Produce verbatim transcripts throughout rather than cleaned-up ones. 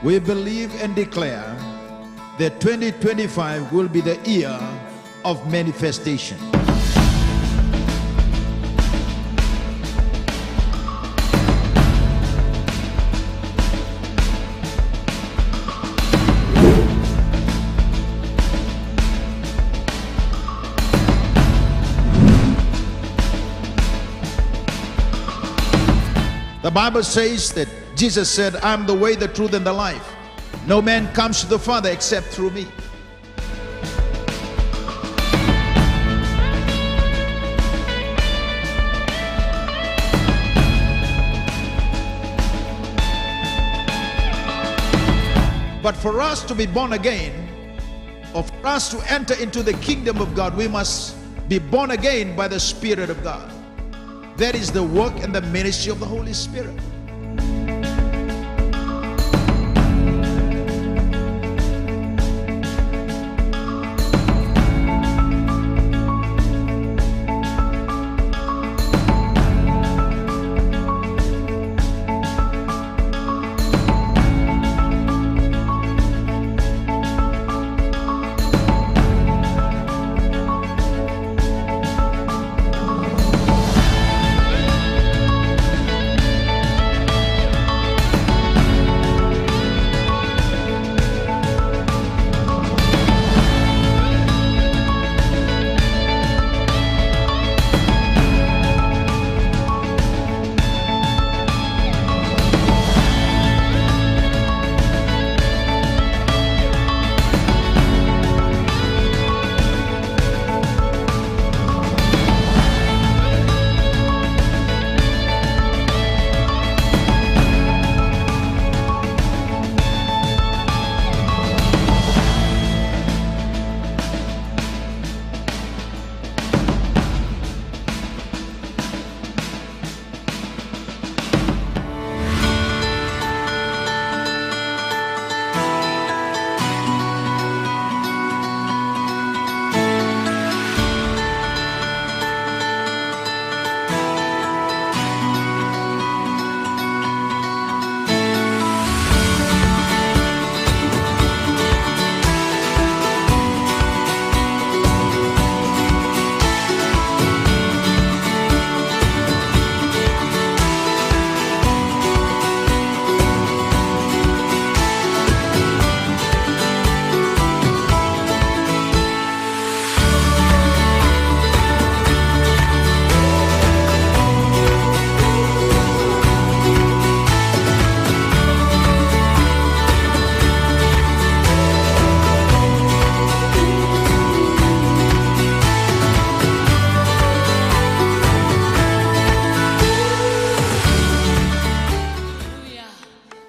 We believe and declare that twenty twenty-five will be the year of manifestation. The Bible says that Jesus said, "I am the way, the truth, and the life. No man comes to the Father except through me." But for us to be born again, or for us to enter into the kingdom of God, we must be born again by the Spirit of God. That is the work and the ministry of the Holy Spirit.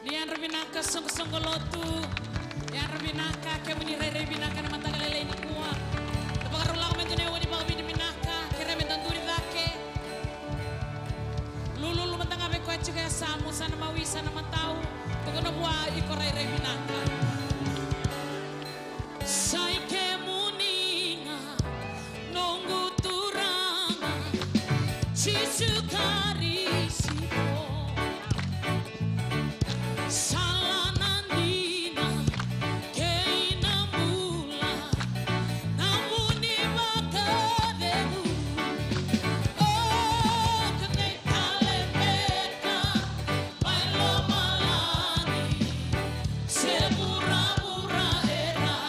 Ni yadra vinaka soqosoqo lotu. Yadra vinaka kemuni rairai vinaka na mataka lailai nikua. Da vakarau lako mai dua na yaua ni vakavinavinaka, kerea me da duri cake. Lululu mada ga vei koya tiko e yasamu, sa na mawi, sa na matau. Tukuna vua iko rairai vinaka. Sa i kemuni ga noqu Turaga Jisu Karisito. Sala na dina kei na bula, nomuni vakacegu. O kemuni tale beka mai lomalagi, se vuravura era.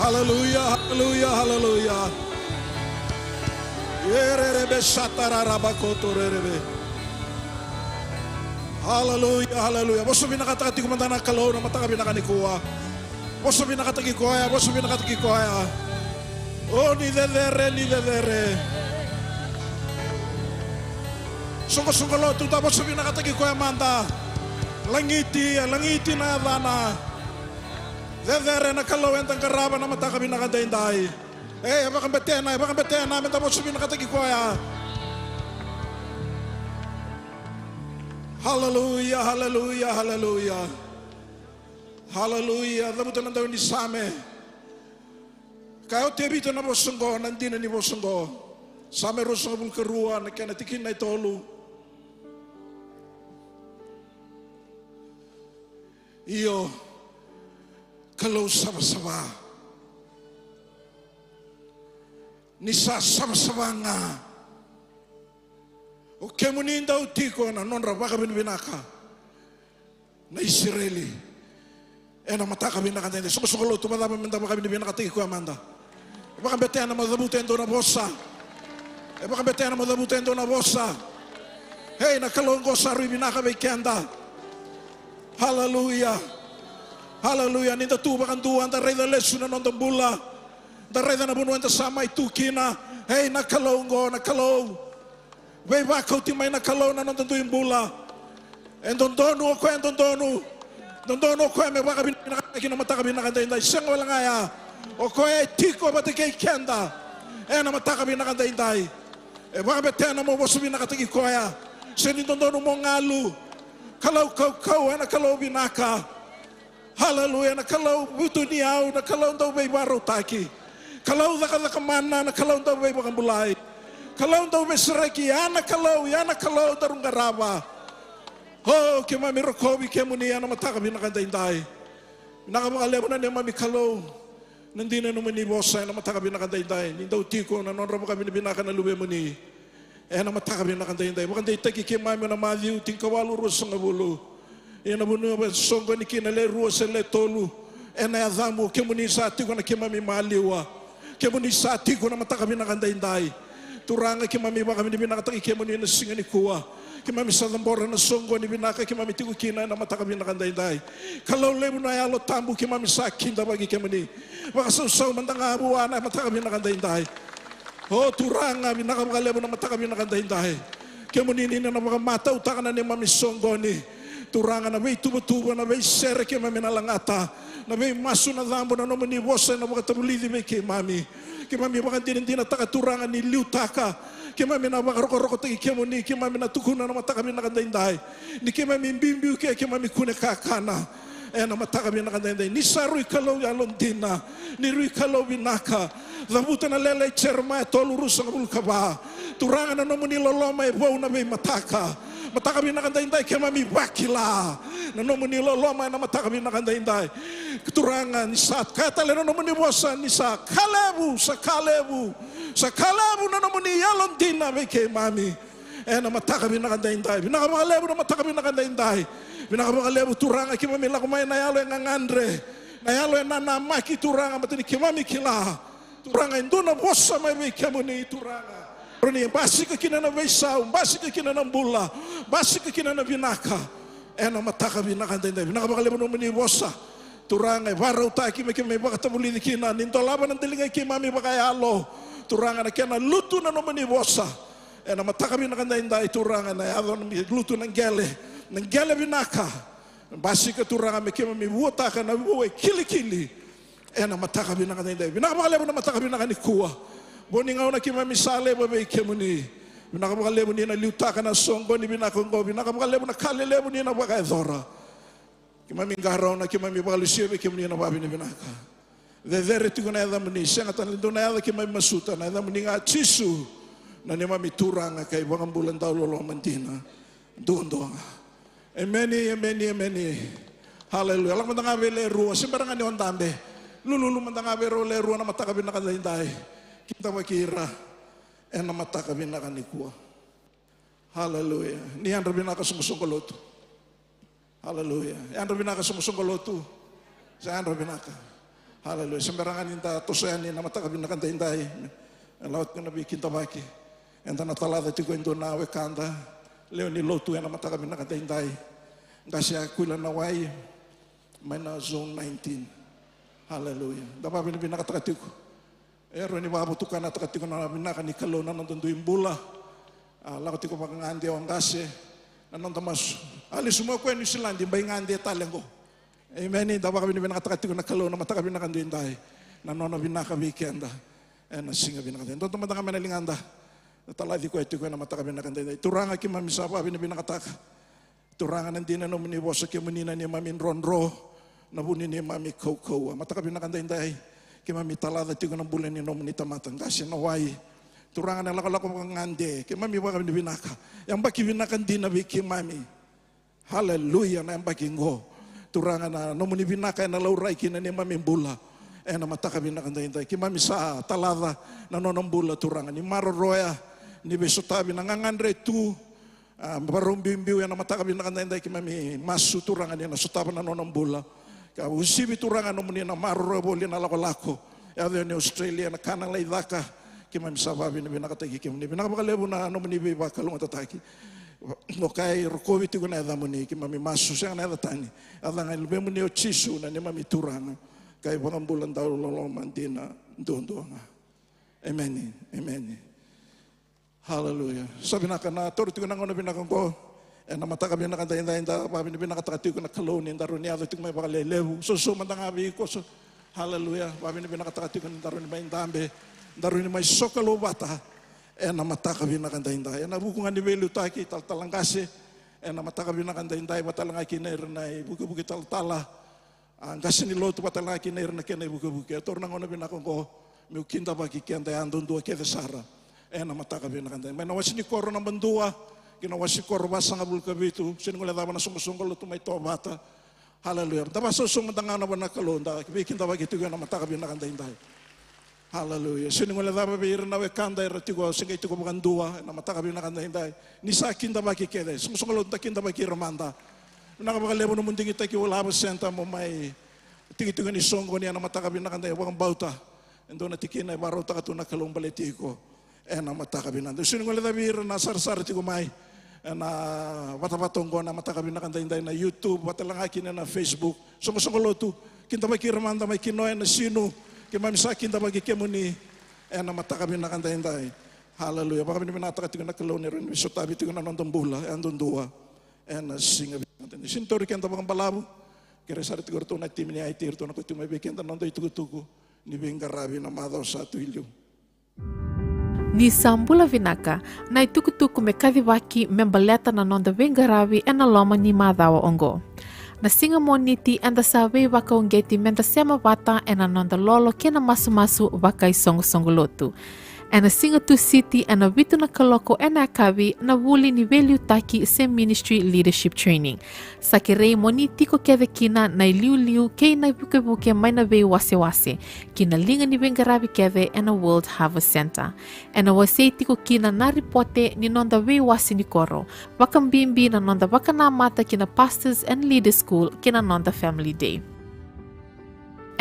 Haleluya, haleluya, haleluya. Ererebe satararaba kotorerebe. Haleluya, haleluya. Vosa vinakataka tiko mada na Kalou na mataka vinaka nikua. Vosa vinakataki koya, vosa vinakataki koya. O ni cecere, ni cecere. Soqosoqo lotu, da vosa vinakataki koya mada. Lagiti, lagiti na yacana. Cecere na Kalou eda qarava na mataka vinaka daidai. E, e vakabetena, e vakabetena, meda vosa vinakataki koya. Haleluya, haleluya, haleluya. Haleluya, cavuta na daunisame. Ka o Tevita na vosa oqo, na dina ni vosa oqo. Same ruasagavulu ka rua, na kena tikina e tolu. Io, Kalou savasava. Ni sa savasava ga. O kemuni dau tiko na nodra vakavinavinaka na Isireli. Ena mataka vinaka daidai, soqosoqo lotu, vakacava meda vakavinavinakataki koya mada? E vakabetea na mo cavuta e dua na vosa. E vakabetea na mo cavuta e dua na vosa. Ei, na Kalou oqo sa rui vinaka vei keda. Haleluya. Haleluya. Ni da tu vakadua, da raica lesu na noda bula. Da raica na vanua eda sa mai tu kina. Ei, na Kalou oqo, na Kalou. Veivakauti mai na Kalou na noda dui bula. E dodonu o koya, e dodonu. Dodonu o koya me vakavinavinakataki na mataka vinaka daidai. Sega wale ga ya. O koya e tiko vata kei keda. Ena mataka vinaka daidai. E vakabetena mo vosa vinakataki koya. Se ni dodonu mo galu. Kalou kaukauwa, ena Kalou vinaka. Haleluya, na Kalou vutuniyau, na Kalou dau veivakarautaki. Kalou cakacaka mana, na Kalou dau veivakabulai. Kalou dau veisereki, ya na Kalou, ya na Kalou daru qarava. O, keimami rokovi kemuni ena mataka vinaka daidai. Vinaka vakalevu na neimami Kalou. Na dina nomuni vosa ena mataka vinaka daidai. Ni dau tiko na nodra vakavinavinaka na luvemuni. Ena mataka vinaka daidai, vakadeitaki keimami na Maciu tinikawalu ruasagavulu. Ia na vanua e soqoni kina le rua se le tolu. Ena yacamu, o kemuni sa tiko na keimami maliwa. Kemuni sa tiko na mataka vinaka daidai. Turaga, keimami vakavinavinakataki kemuni na siga nikua. Keimami sa cabora na soqoni vinaka keimami tiko kina ena mataka vinaka daidai. Kalou levu na Yalo Tabu, keimami sa kidavaki kemuni. Vakasausau mada ga vua na mataka vinaka daidai. O Turaga, vinaka vakalevu na mataka vinaka daidai. Kemuni ni na vakamatautaka na neimami soqoni. Turaga, na veituvatuva, na veisere keimami na lagata. Na veimasu na cabo, na nomuni vosa ena vakatavulici vei keimami. Keimami vakadinadinataka, Turaga, ni liutaka. Keimami na vakarokorokotaki kemuni, keimami na tukuna na mataka vinaka daidai. Ni keimami biubiu ke keimami kune kakana. Ena mataka vinaka daidai, ni sa rui Kalou yalodina, ni rui Kalou vinaka. Cavuta na lele i Jeremaia tolu ruasagavulu ka va. Turaga, na nomuni loloma e vou na veimataka. Mataka vinaka daidai keimami vakila na nomuni loloma ena mataka vinaka daidai. Turaga, ni sa kaya tale na nomuni vosa ni sa ka levu, sa ka levu, sa ka levu na nomuni yalodina vei keimami. Ena mataka vinaka daidai. Vinaka vakalevu na mataka vinaka daidai. Vinaka vakalevu Turaga, keimami lako mai na yalo e gagadre. Na yalo e nanamaki Turaga, baleta ni keimami kila. Turaga, e dua na vosa mai vei kemuni Turaga. Rawa ni basika kina na veisau, basika kina na bula, basika kina na vinaka. Ena mataka vinaka daidai. Vinaka vakalevu nomuni vosa. Turaga, e vakarautaki me keimami vakatavulici kina, ni dolava na daliga i keimami vakayalo. Turaga, na kena lutu na nomuni vosa. Ena mataka vinaka daidai, Turaga, na yaco na mi lutu na qele, na qele vinaka. Basika Turaga me keimami vuataka na vua e kilikili. Ena mataka vinaka daidai. Vinaka vakalevu na mataka vinaka nikua. Vo ni gauna keimami sa laiva vei kemuni. Vinaka vakalevu ni na liutaka na soqoni vinaka oqo. Vinaka vakalevu na ka lelevu ni na vakayacora. Keimami qarauna, keimami vakalusia vei kemuni na vakavinavinaka. Cecere tiko na yacamuni, sega tale ni dua na yaca keimami masuta, na yacamuni ga Jisu, na neimami Turaga kei Vakabula dauloloma dina duadua ga. Emeni, emeni, emeni. Haleluya. Lako mada ga vei le rua, se bera ga ni o dabe. Lululu mada ga vei rau le rua na mataka vinaka daidai. Kidavaki ira ena mataka vinaka nikua. Haleluya. Ni yadra vinaka soqosoqo lotu. Haleluya. Yadra vinaka soqosoqo lotu. Sa yadra vinaka. Haleluya. Se bera ga ni da toso yani na mataka vinaka daidai, e lako tiko na veikidavaki. Eda na talaca tiko e dua na wekada lewe ni lotu ena mataka vinaka daidai. Qase Akuila Nawai, mai na Zone nineteen. Haleluya. Da vakavinavinakataka tiko. E rawa ni vakavotukanataka tiko na vinaka ni Kalou na noda dui bula. A lako tiko vakagade o qase. Na noda masu, a lesu mai o koya Niusiladi, bai gade tale qo. Emeni. Da vakavinavinakataka tiko na Kalou na mataka vinaka daidai, na nona vinaka vei keda ena siga vinaka daidai. Dodo mada ga mai na ligada. Da talaci koya tiko ena mataka vinaka daidai. Turaga, keimami sa vakavinavinakataka. Turaga, na dina na nomuni vosa, kemuni na neimami drodro, na vu ni neimami kaukauwa. Mataka vinaka daidai, keimami talaca tiko na bula ni nomuni tamata qase Nawai. Turaga, na lakolako vakagade, keimami vakavinavinaka. Yabaki vinaka dina vei keimami. Haleluya, na yabaki qo. Turaga, na nomuni vinaka ena laurai ki na neimami bula ena mataka vinaka daidai. Keimami sa talaca na nona bula, Turaga, ni maroroya, ni veisotavi na gagadre tu. A, vakarau biubiu ena mataka vinaka daidai, keimami masu, Turaga, ni na sotava na nona bula. Ka uasivi, Turaga, nomuni na maroroya voli na lakolako. Yaco yani Australia, na ka na lai caka. Keimami sa vakavinavinakataki kemuni. Vinaka vakalevu na nomuni veivakalougatataki. Dokai rokovi tiko na yacamuni, keimami masu sega na yaca tani. Yaca ga i luvemuni o Jisu na neimami Turaga ka iVakabula dau loloma dina duadua ga. Emeni. Emeni. Haleluya. Sa vinaka, na taura tiko na gauna vinaka oqo ena mataka vinaka daidai, da vakavinavinakataka tiko na Kalou ni daru ni yaco tiko mai vakalelevu. Soso mada ga vei iko so. Haleluya. Vakavinavinakataka tiko ni daru ni mai dabe, daru ni mai sokalou vata ena mataka vinaka daidai. Ena vuku ga ni veiliutaki, talatala qase, ena mataka vinaka daidai, vata tale ga kina ira na ivukevuke talatala, a, qase ni lotu, vata tale ga kina ira na kena ivukevuke. E taura na gauna vinaka oqo meu kidavaki keda yadudua kece sara ena mataka vinaka daidai. Mai na wase ni koro naba dua ki na wase ni koro vasagavulu ka vitu, sega ni guilecava na soqosoqo lotu mai Tovata. Haleluya. Da vakasausau mada ga na vanua na Kalou, da veikidavaki tiko ena mataka vinaka daidai. Haleluya. Sega ni guilecava vei ira na wekada era tiko, se qai tiko vakadua ena mataka vinaka daidai, ni sa kidavaki kece. Soqosoqo lotu, da kidavaki ira mada. Vinaka vakalevu nomu digitaki World Harvest Centre mo mai tikitiki ni soqoni ena mataka vinaka daidai. Vakabauta e dua na tikina e vakarautaka tu na Kalou baleti iko ena mataka vinaka daidai. Sega ni guilecavi ira na sarasara tiko mai ena vatavata oqo na mataka vinaka daidai, na YouTube, vata tale ga kina na Facebook. Soqosoqo lotu, kidavaki ira mada mai Kinoya, Nasinu. Keimami sa kidavaki kemuni ena mataka vinaka daidai. Haleluya. Vakavinavinakataka tiko na Kalou ni rawa ni veisotavi tiko na noda bula yadudua ena siga vinaka daidai. Sega ni tauri keda vakabalavu. Kerei sara tiko ratou na timi ni I T, ratou na kauti mai vei keda na noda itukutuku ni veiqaravi na macawa sa tu i liu. Ni sa bula vinaka, na itukutuku me kacivaki me baleta na noda veiqaravi ena loma ni macawa oqo. Na siga Moniti eda sa veivakauqeti meda sema vata ena noda lolo kei na masumasu vakaisoqosoqo lotu. Ena siga Tusiti ena vitu na kaloko ena yakavi na vuli ni veiliutaki se Ministry Leadership Training. Sa kerei mo ni tiko kece kina na iliuliu kei na ivukevuke mai na veiwasewase ki na liga ni veiqaravi kece ena World Harvest Centre. Ena wasei tiko kina na ripote ni noda veiwase ni koro, vakabibi na noda vakanamata ki na Pastors and Leaders School kei na noda Family Day.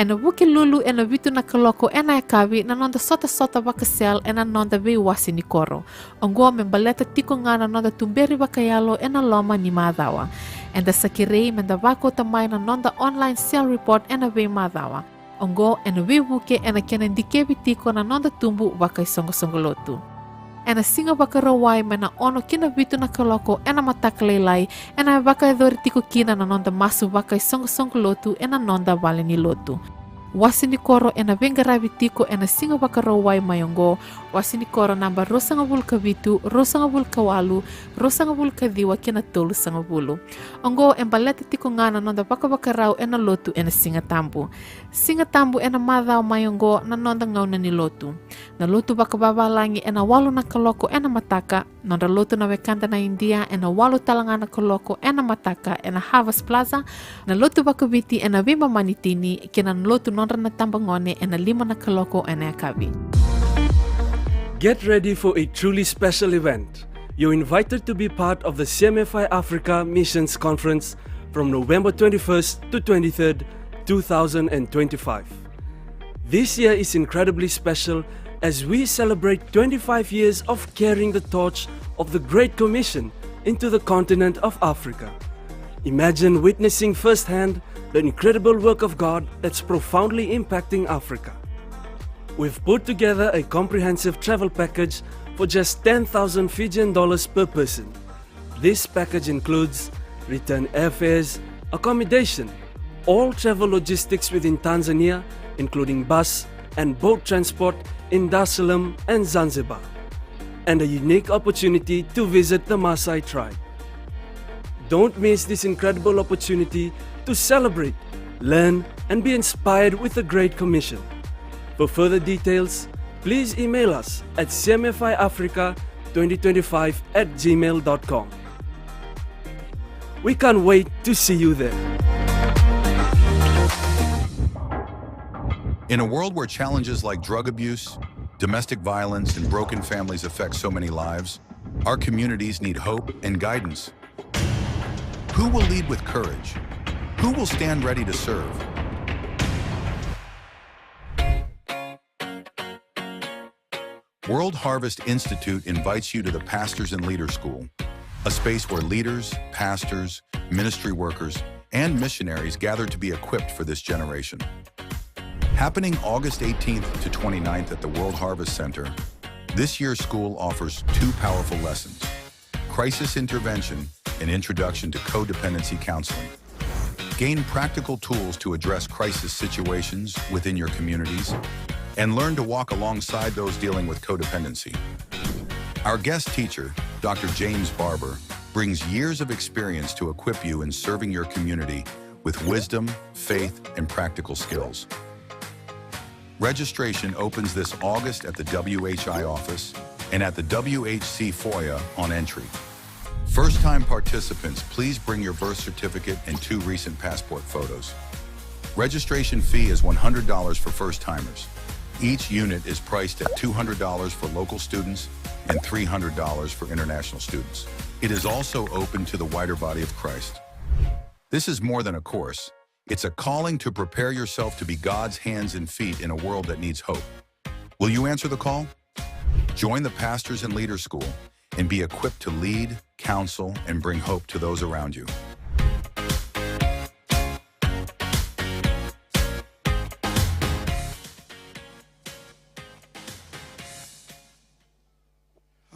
Ena Vukelulu ena vitu na kaloko ena yakavi na noda sotasota vaka-cell ena noda veiwase ni koro. Oqo me baleta tiko ga na noda tuberi vakayalo ena loma ni macawa. Eda sa kerei meda vakauta mai na noda online cell report ena veimacawa. Oqo ena veivuke ena kena dikevi tiko na noda tubu vakaisoqosoqo lotu. Ena siga Vakarauwai mai na ono ki na vitu na kaloko ena mataka lailai, ena vakayacori tiko kina na noda masu vakaisoqosoqo lotu ena noda valenilotu. Wase ni koro ena veiqaravi tiko ena siga Vakarauwai mai oqo, wase ni koro naba ruasagavulu ka vitu, ruasagavulu ka walu, ruasagavulu ka ciwa kei na tolusagavulu. Oqo e baleta tiko ga na noda vakavakarau ena lotu ena Siga Tabu. Siga Tabu ena macawa mai oqo na noda gauna ni lotu. Na lotu vakavavalagi ena walu na kaloko ena mataka, nodra lotu na wekada na Idia ena walu tale ga na kaloko ena mataka ena Harvest Plaza, na lotu vakaviti ena veimama ni tini, kei na lotu nodra na tabagone ena lima na kaloko ena yakavi. Get ready for a truly special event. You're invited to be part of the C M F I Africa Missions Conference from November twenty-first to twenty-third, two thousand and twenty-five. This year is incredibly special as we celebrate twenty-five years of carrying the torch of the Great Commission into the continent of Africa. Imagine witnessing firsthand the incredible work of God that's profoundly impacting Africa. We've put together a comprehensive travel package for just ten thousand Fijian dollars per person. This package includes return airfares, accommodation, all travel logistics within Tanzania, including bus and boat transport in Dar es Salaam and Zanzibar, and a unique opportunity to visit the Maasai tribe. Don't miss this incredible opportunity to celebrate, learn, and be inspired with the Great Commission. For further details, please email us at C M F I Africa twenty twenty-five at gmail dot com. We can't wait to see you there. In a world where challenges like drug abuse, domestic violence, and broken families affect so many lives, our communities need hope and guidance. Who will lead with courage? Who will stand ready to serve? World Harvest Institute invites you to the Pastors and Leaders School, a space where leaders, pastors, ministry workers, and missionaries gather to be equipped for this generation. Happening August eighteenth to twenty-ninth at the World Harvest Center, this year's school offers two powerful lessons: crisis intervention and introduction to codependency counseling. Gain practical tools to address crisis situations within your communities and learn to walk alongside those dealing with codependency. Our guest teacher, Doctor James Barber, brings years of experience to equip you in serving your community with wisdom, faith, and practical skills. Registration opens this August at the W H I office and at the W H C foyer on entry. First-time participants, please bring your birth certificate and two recent passport photos. Registration fee is one hundred dollars for first-timers. Each unit is priced at two hundred dollars for local students and three hundred dollars for international students. It is also open to the wider body of Christ. This is more than a course. It's a calling to prepare yourself to be God's hands and feet in a world that needs hope. Will you answer the call? Join the Pastors and Leaders School and be equipped to lead, counsel, and bring hope to those around you.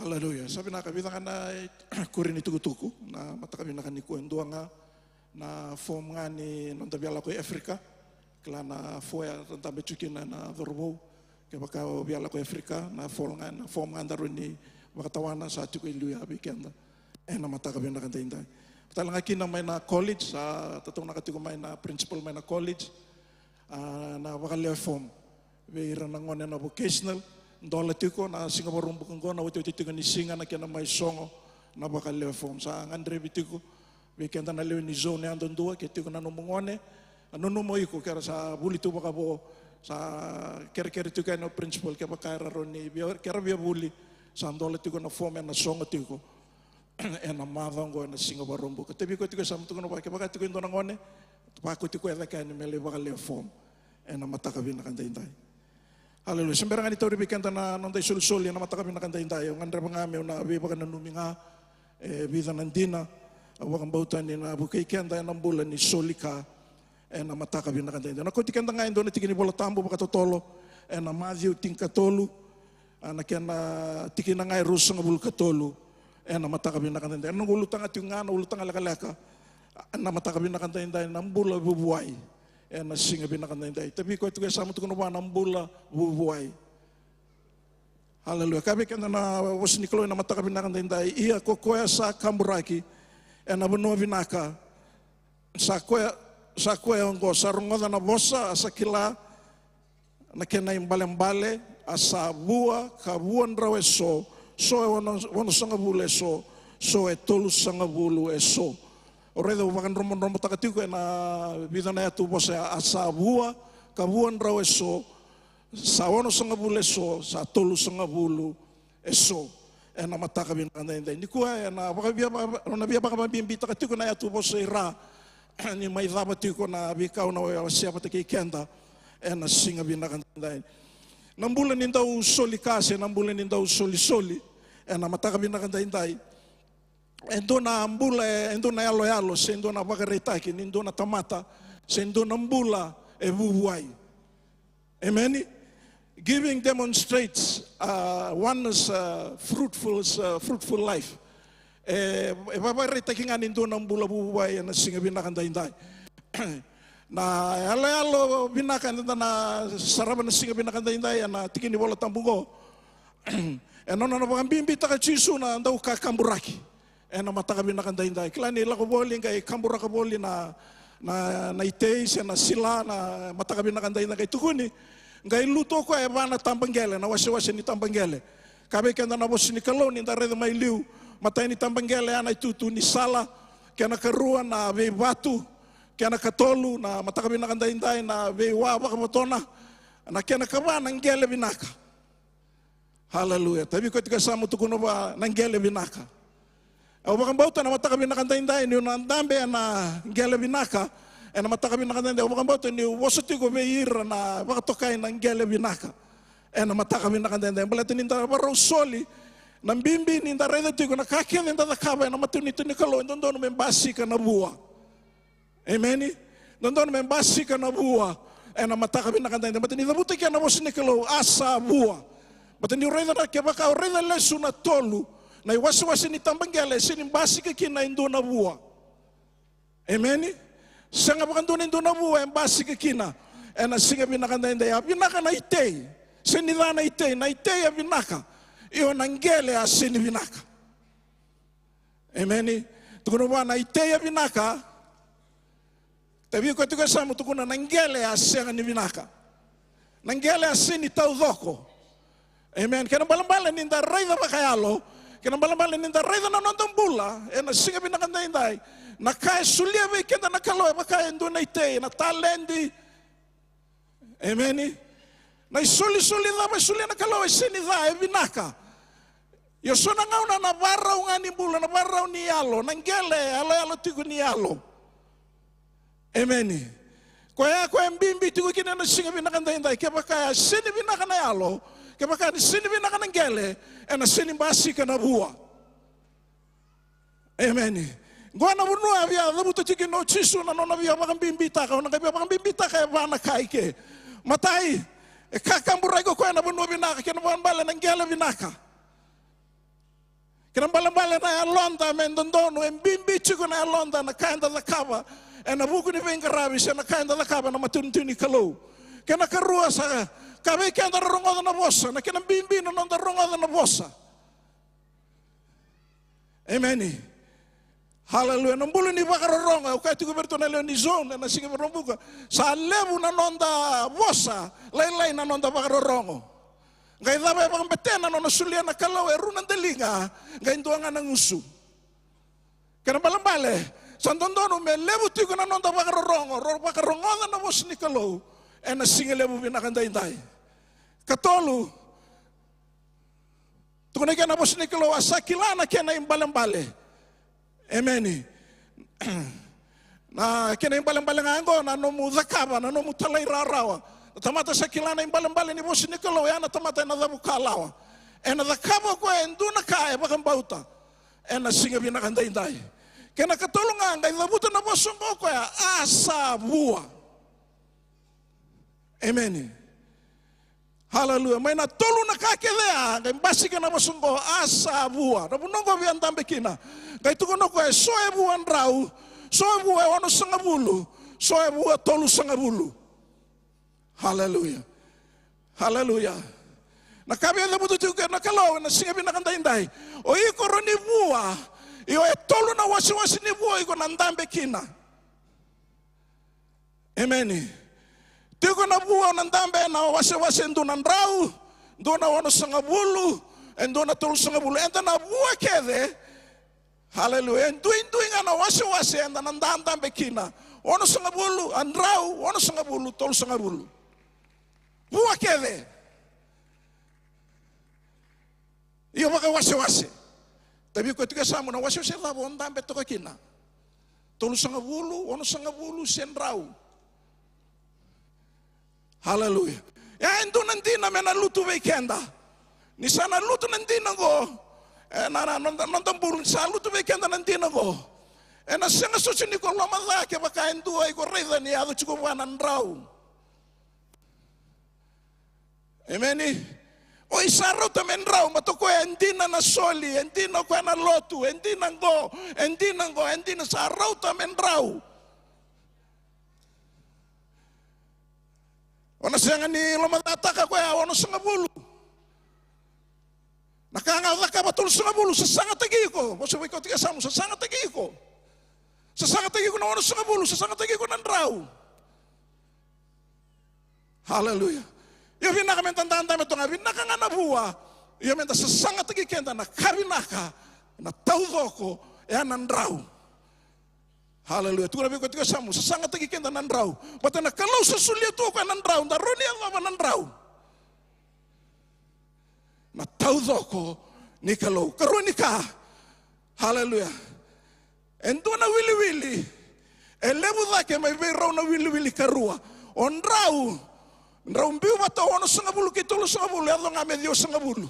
Haleluya. Sa vinaka, vica ga na ikuri ni tukutuku na mataka vinaka nikua. E dua ga na form ga ni noda via lako i Africa. Kila na foyer da dabe tu kina na cauravou. Kevaka o via lako i Africa, na form ga, na form ga daru ni vakatawana sa tiko e liu ya vei keda ena mataka vinaka daidai. Tale ga kina mai na college, sa tataunaka tiko mai na principal mai na college, a, na vakalewe form vei ira na gone na vocational. Dola tiko na siga Vakaraubuka oqo, na otioti tiko ni siga, na kena mai sogo na vakalewe form. Sa gadrevi tiko vei keda na lewe ni zone yadudua, ke tiko na nomu gone, a, nanuma o iko, ke ra sa vuli tu vakavo, sa kerekere tiko yani o principal, kevaka era rawa ni via, ke ra via vuli, sa dola tiko na form, ena sogo tiko ena macawa oqo ena siga Vakaraubuka. Tavi koya tiko e yasamu, tukuna vua, kevaka tiko e dua na gone, vakoti koya cake yani me lai vakalewe form ena mataka vinaka daidai. Haleluya. Se bera ga ni tauri vei keda na noda isolisoli ena mataka vinaka daidai, au gadreva ga meu na veivakananumi ga e vica na dina au vakabauta ni na vukei keda ena bula ni soli ka ena mataka vinaka daidai. Na kauti keda ga e dua na tiki ni Vola Tabu vakatotolo ena Maciu tinikatolu, a, na kena tikina ga e ruasagavulu ka tolu ena mataka vinaka daidai. Ena noqu ulutaga tiko ga, na ulutaga lekaleka ena mataka vinaka daidai, na bula vuavuai ena siga vinaka daidai. Tavi koya tiko e yasamu, tukuna vua, na bula vuavuai. Haleluya. Kaya vei keda na vosa ni Kalou ena mataka vinaka daidai: Ia ko koya sa kaburaki ena vanua vinaka, sa koya, sa koya oqo, sa rogoca na vosa, a sa kila na kena ibalebale, a sa vua ka vua drau e so, so e ono, onosagavulu e so, so e tolusagavulu e so. O raica, au vakadromodromotaka tiko ena vica na yatu vosa ya, a sa vua ka vua drau e so, sa onosagavulu e so, sa tolusagavulu e so ena mataka vinaka daidai. Nikua ena vakavia, na via vakavabibitaka tiko na yatu vosa i ra ni mai cava tiko na veika au na wasea vata kei keda ena siga vinaka daidai. Na bula ni dau soli ka se na bula ni dau solisoli ena mataka vinaka daidai, e dua na bula, e dua na yaloyalo se dua na vakaraitaki ni dua na tamata se dua na bula e vuvuai. Emeni. Giving demonstrates, uh, one's, uh, fruitful, uh, fruitful life. E, e vakaraitaki ga ni dua na bula vuvuai ena siga vinaka daidai. Na yaloyalo vinaka eda na sarava na siga vinaka daidai ena tiki ni Vola Tabu oqo. E nona na vakabibitaka Jisu na dau kakaburaki ena mataka vinaka daidai. Kila ni lako voli qai kaburaka voli na, na, na itei se na sila na mataka vinaka daidai, qai tukuni, qai lutu o koya e va na tabaqele, na wasewase ni tabaqele. Ka vei keda na vosa ni Kalou ni da raica mai liu, matai ni tabaqele ya na itutu ni sala, kena karua na veivatu, kena katolu na mataka vinaka daidai na veiwa vakavotona, na kena kava na qele vinaka. Haleluya. Tavi koya tiko e yasamu, tukuna vua na qele vinaka. Au vakabauta na mataka vinaka daidai niu na dabe ena qele vinaka. Ena mataka vinaka daidai au vakabauta niu vosa tiko vei ira na vakatokai na qele vinaka. Ena mataka vinaka daidai baleta ni da varau soli. Na bibi ni da raica tiko na ka kece da cakava ena matanitu ni Kalou e dodonu me basika na vua. Emeni. Dodonu me basika na vua ena mataka vinaka daidai. Baleta ni cavuta kina na vosa ni Kalou, a sa vua. Baleta niu raica na, kevaka o raica lesu na tolu na iwasewase ni tabaqele, e sega ni basika kina e dua na vua. Emeni. Sega vakadua ni dua na vua e basika kina ena siga vinaka daidai. A vinaka na itei, sega ni ca na itei, na itei a vinaka. Io, na qele a sega ni vinaka. Emeni. Tukuna vua na itei a vinaka. Tavi koya tiko e yasamu, tukuna na qele a sega ni vinaka. Na qele a sega ni taucoko. Emeni. Kena balebale ni da raica vakayalo, kena balebale ni da raica na noda bula ena siga vinaka daidai, na ka e solia vei keda na Kalou e vaka e dua na itei, na taledi. Emeni. Na isolisoli cava e solia na Kalou e sega ni ca, e vinaka. Ia so na gauna na varau ga ni bula, na varau ni yalo, na qele e yaloyalo tiko ni yalo. Emeni. Koya, koya e bibi tiko kina ena siga vinaka daidai, kevaka e sega ni vinaka na yalo, kevaka e sega ni vinaka na qele, ena sega ni basika na vua. Emeni. Qo na vanua a via cavuta tiko kina o Jisu na nona via vakabibitaka, o na qai via vakabibitaka e va na ka i ke. Matai, e kakaburaki o koya na vanua vinaka, kena balebale na qele vinaka. Kena balebale na yaloda me dodonu, e bibi tiko na yaloda na ka eda cakava ena vuku ni veiqaravi se na ka eda cakava ena matanitu ni Kalou. Kena karua sa ka vei keda ra rogoca na vosa, na kena bibi na noda rogoca na vosa. Emeni. Haleluya. Na bula ni vakarorogo, au kaya tiko vei iratou na lewe ni zone ena siga Vakaraubuka, sa levu na noda vosa, lailai na noda vakarorogo. Qai cava e vakabetena na nona solia na Kalou, e rua na daliga, qai dua ga na gusu. Kena balebale sa dodonu me levu tiko na noda vakarorogo, ro vakarogoca na vosa ni Kalou ena siga levu vinaka daidai. Katolu, tukuna kina na vosa ni Kalou, a sa kila na kena ibalebale. Emeni. Na kena ibalebale ga oqo na nomu cakava, na nomu talairawarawa. Na tamata sa kila na ibalebale ni vosa ni Kalou, ya na tamata ena cavu kalawa. Ena cakava o koya e dua na ka e vakabauta ena siga vinaka daidai. Kena katolu ga, qai cavuta na vosa oqo o koya, a sa vua. Emeni. Haleluya. Mai na tolu na ka kece ya, qai basika na vosa oqo, a sa vua. Na vanua oqo via dabe kina. Qai tukuna o koya, so e vua drau, so e vua e onosagavulu, so e vua tolusagavulu. Haleluya. Haleluya. Na ka via cavuta tiko kina na Kalou ena siga vinaka daidai. O iko rawa ni vua, io e tolu na wasewase ni vua iko na dabe kina. Emeni. Tiko na vua o na dabe ena wasewase e dua na drau, dua na onosagavulu, e dua na tolusagavulu. Eda na vua kece. Haleluya. E duidui ga na wasewase eda na dadabe kina. Onosagavulu, a drau, onosagavulu, tolusagavulu. Vua kece. Io, vakawasewase. Tavi koya tiko e yasamu, na wasewase cava o dabe toka kina? Tolusagavulu, onosagavulu se drau? Haleluya. E a dua na dina me na lutu vei keda. Ni sa na lutu na dina oqo, e na, na noda, noda bulu, ni sa lutu vei keda na dina oqo, e na sega soti ni ko lomaca kevaka e dua iko raica ni yaco tiko vua na drau. Emeni. O i sa rauta me drau, baleta o koya e dina na soli, e dina o koya na lotu, e dina oqo, e dina oqo, e dina, sa rauta me drau. O na sega ni lomacataka koya onosagavulu. Na ka ga o cakava tolusagavulu, sasagataki iko. Vosa vei koya tiko e yasamu, sasagataki iko. Sasagataki iko na onosagavulu, sasagataki iko na drau. Haleluya. Io, vinaka meda dadabe toka ga, vinaka ga na vua. Io, meda sasagataki keda na ka vinaka, na taucoko, e a na drau. Haleluya. Tukuna vei koya tiko e yasamu, sasagataki keda na drau. Baleta na Kalou sa solia tu o koya na drau, da rawa ni yacova na drau. Na taucoko ni Kalou. Karua ni ka. Haleluya. E dua na wiliwili e levu cake mai vei rau na wiliwili karua. O drau, drau biu vata o onosagavulu kei tolusagavulu, yaco ga me ciwasagavulu.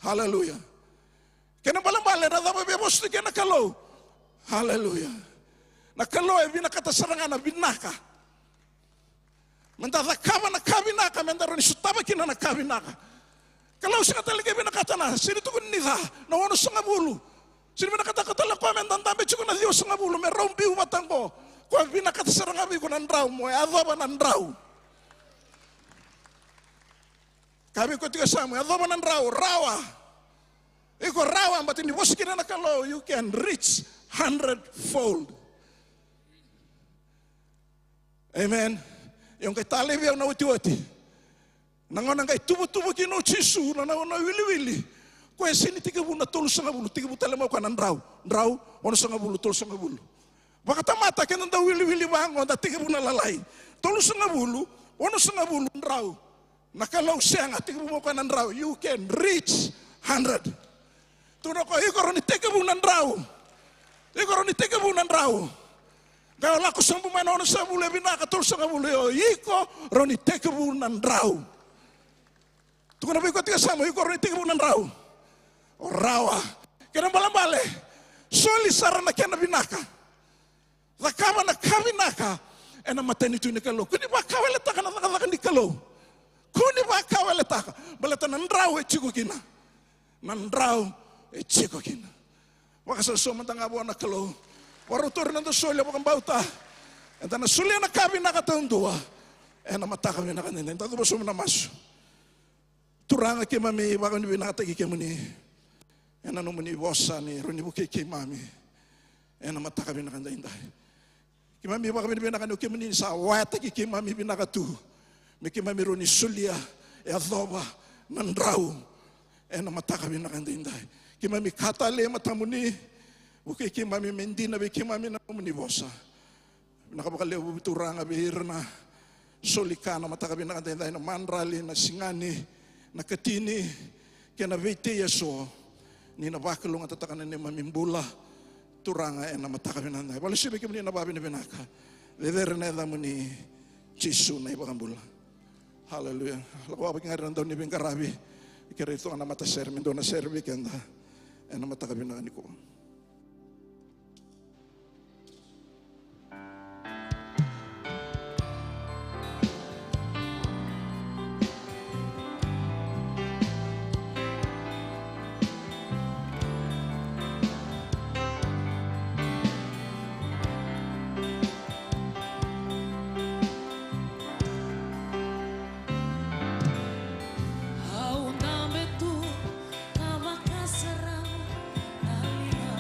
Haleluya. Kena ibalebale, na cava e via vosa tiko kina na Kalou? Haleluya. Na Kalou e vinakata sara ga na vinaka. Meda cakava na ka vinaka, meda rawa ni sotava kina na ka vinaka. Kalou sega tale ni qai vinakata na, sega ni tukuni ni ca, na onosagavulu. Sega ni vinakata tale o koya meda dabe tiko na ciwasagavulu, me rau biu vata oqo. Koya vinakata sara ga vei iko na drau, mo yacova na drau. Kaya vei koya tiko e yasamu, yacova na drau, rawa. Iko rawa, baleta ni vosa kina na Kalou, you can reach hundred fold. Amen. Io, qai talevi au na otioti. Na gauna qai tuvatuva kina o Jisu na, na, na wiliwili. Koya e sega ni tekivu na tolusagavulu, tekivu tale mai o koya na drau. Drau, onosagavulu, tolusagavulu. Vakatamata, keda dau wiliwili vaqo, da tekivu na lalai. Tolusagavulu, onosagavulu, drau. Na Kalou sega, tekivu mai o koya na drau. You can reach hundred. Tukuna o koya, iko rawa ni tekivu na drau. Iko rawa ni tekivu na drau. Qai o lako sobu mai na onosagavulu, e vinaka, tolusagavulu, io, iko rawa ni tekivu na drau. Tukuna vei koya tiko e yasamu, iko rawa ni tekivu na drau. O rawa. Kena ibalebale, soli sara na kena vinaka. Cakava na ka vinaka ena matanitu ni Kalou. Kua ni vakawaletaka na cakacaka ni Kalou. Kua ni vakawaletaka. Baleta na drau e tiko kina. Na drau e tiko kina. Vakasausau mada ga vua na Kalou. Vakarau tauri na noda soli, vakabauta eda na solia na ka vinaka taudua ena mataka vinaka edaidai. Da cuva sobu na masu. Turaga, keimami vakavinavinakataki kemuni ena nomuni vosa ni rawa ni vukei keimami ena mataka vinaka edaidai. Keimami vakavinavinaka ni o kemuni ni sa wayataki keimami vinaka tu me keimami rawa ni solia, yacova na drau ena mataka vinaka edaidai. Keimami ka tale e matamuni, vukei keimami me dina vei keimami na nomuni vosa. Vinaka vakalevu Turaga vei ira na soli ka na mataka vinaka edaidai, na madrali, na sigani, na katini kei na veitei eso. Ni na vakalougatataka na neimami bula, Turaga, ena mataka vinaka edaidai. Vakalesuya vei kemuni na vakavinavinaka. Cecere na yacamuni, Jisu na iVakabula. Haleluya. Lako vaka kina na dau ni veiqaravi. Kerei toka na matasere me dua na sere vei keda ena mataka vinaka nikua. Au dabe tu ka vakasarava na liga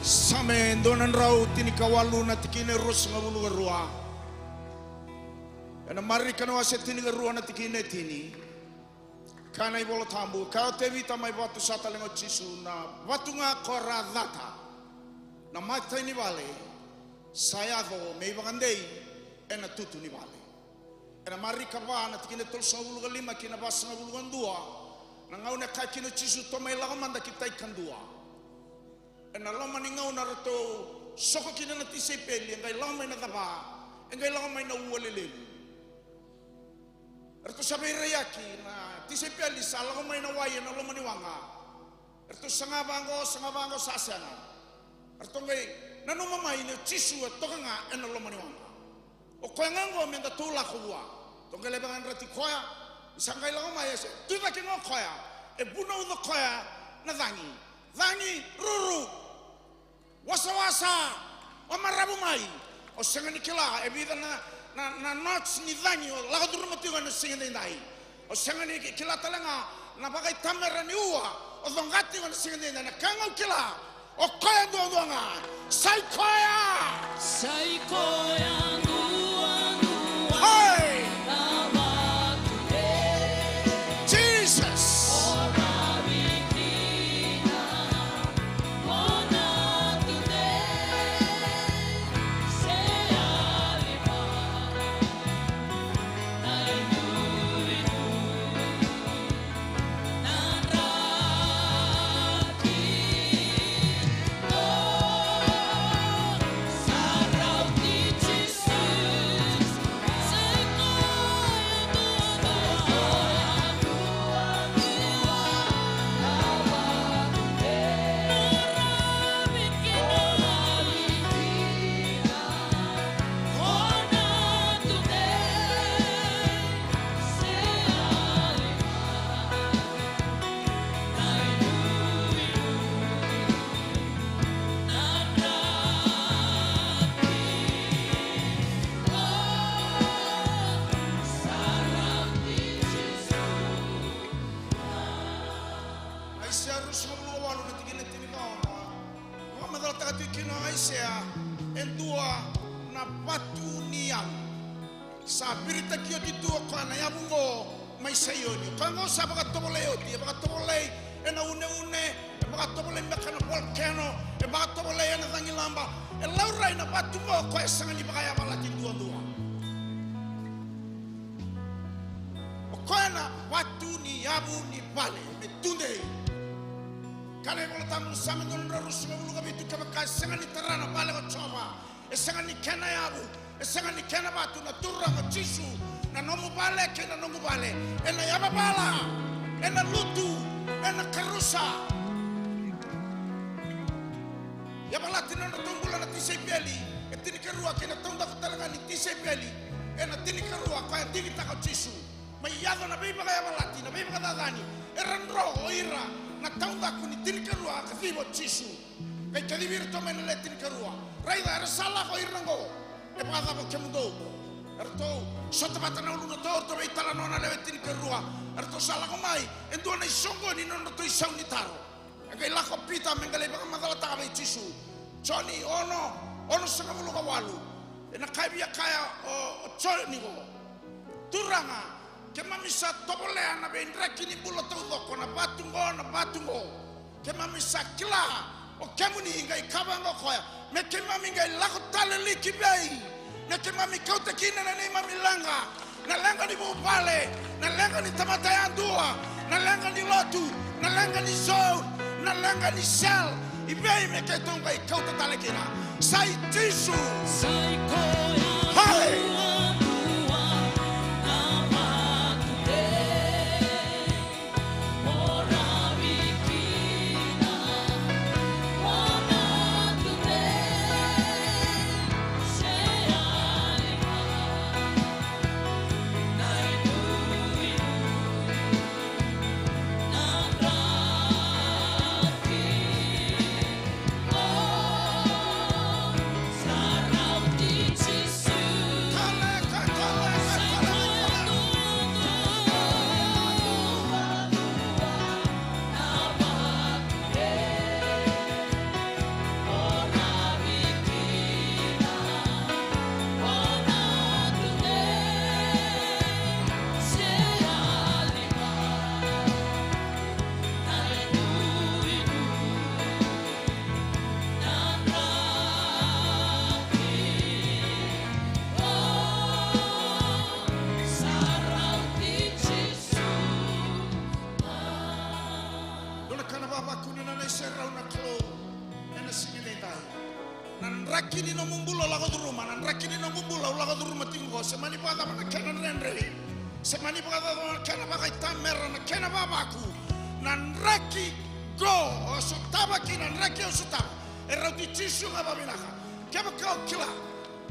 Same dua na drau tinikawalu na tikina e ruasagavulu ka rua. Ena Marika na wase tinikarua na tikina e tini. Kaya na iVola Tabu, kaya o Tevita mai vatu sa talega o Jisu, na vatu ga ko ra cata. Na matai ni vale sa yaco me ivakadei ena tutu ni vale. Ena Marika va na tikina e tolusagavulu ka lima ki na vasagavulu ka dua. Na gauna e kaya kina o Jisu, tou mai lako mada ki tai kadua. Ena loma ni gauna ratou soko kina na tisaipeli, e qai lako mai na cava? E qai lako mai na ua lelevu. Eratou sa veiraiyaki na tisaipeli, sa lako mai na wai ena loma ni waqa. Eratou saga vaqo, saga vaqo, sa sega. Eratou qai nanuma mai ni o Jisu e toka ga ena loma ni waqa. O koya ga oqo me datou lako vua. Eratou qai lai vakayadrati koya. Ni sa qai lako mai, e se tu cake ga o koya, e vunauca o koya na cagi. Cagi, ruru. Wasawasa, o maravu mai. O sega ni kila e vica na, na, na knots ni cagi o lako curuma tiko ena siga edaidai. O sega ni ki-, kila tale ga na vakaitamera ni ua o coqa tiko ena siga edaidai. Na ka ga au kila, o koya duadua ga. Sa i koya. Sa i koya duadua. Oi. Na vatu e. Jesus. Sea e dua na vatu ni yavu. Sa viritaki oti tu o koya na yavu oqo mai Saioni. O koya oqo sa vakatovolei oti, e vakatovolei ena uneune, e vakatovolei beka na volcano, e vakatovolei ena cagilaba. E laurai na vatu oqo, o koya e sega ni vakayavalati duadua. O koya na vatu ni yavu ni vale me tudei. Kaya na iVolatabu, Same dua na drau ruasagavulu ka vitu, kevaka e sega ni tara na vale ko Jiova, e sega ni kena yavu, e sega ni kena vatu na Turaga o Jisu, na nomu vale kei na noqu vale ena yavavala, ena lutu, ena karusa. Yavalati na nodratou bula na tisaipeli e tinikarua kei na taudaku tale ga ni tisaipeli ena tinikarua, koya e digitaka o Jisu. Mai yaco na veivakayavalati, na veivakacacani, era dro o ira na taudaku ni tinikarua a kaciva o Jisu. Qai kacivi iratou mai na lewe tinikarua. Raica, era sa lako ira oqo. E vakacava o kemudou? Eratou sota vata na uludratou, eratou veitalanoa na lewe tinikarua. Eratou sa lako mai e dua na isoqoni ni nodratou isau ni taro. E qai lako o Pita me qai lai vakamacalataka vei Jisu. Joni ono, onosagavulu ka walu. Ena ka e via kaya o, o Joni qo. Turaga, keimami sa tovolea na veidraki ni bula taucoko, na vatu qo, na vatu qo. Keimami sa kila o kemuni, qai kaya vaqo o koya, me keimami qai lako tale li ki vei? Me keimami kauta kina na neimami leqa, na leqa ni vuvale, na leqa ni tamata yadua, na leqa ni lotu, na leqa ni zone, na leqa ni cell. I vei me keitou qai kauta tale kina? Sa i Jisu. Sa i koya. Hale. Dua na ka na vakavakuna na nai serau na Kalou ena siga edaidai. Na draki ni nomu bula au lako curuma, na draki ni nomu bula au lako curuma tiko qo. Se mani vakacava na kena dredre, se mani vakacava na kena vakaitamera, na kena vavaku, na draki qo o sotava kina, na draki au sotava, e rauti Jisu ga vakavinaka. Kevaka o kila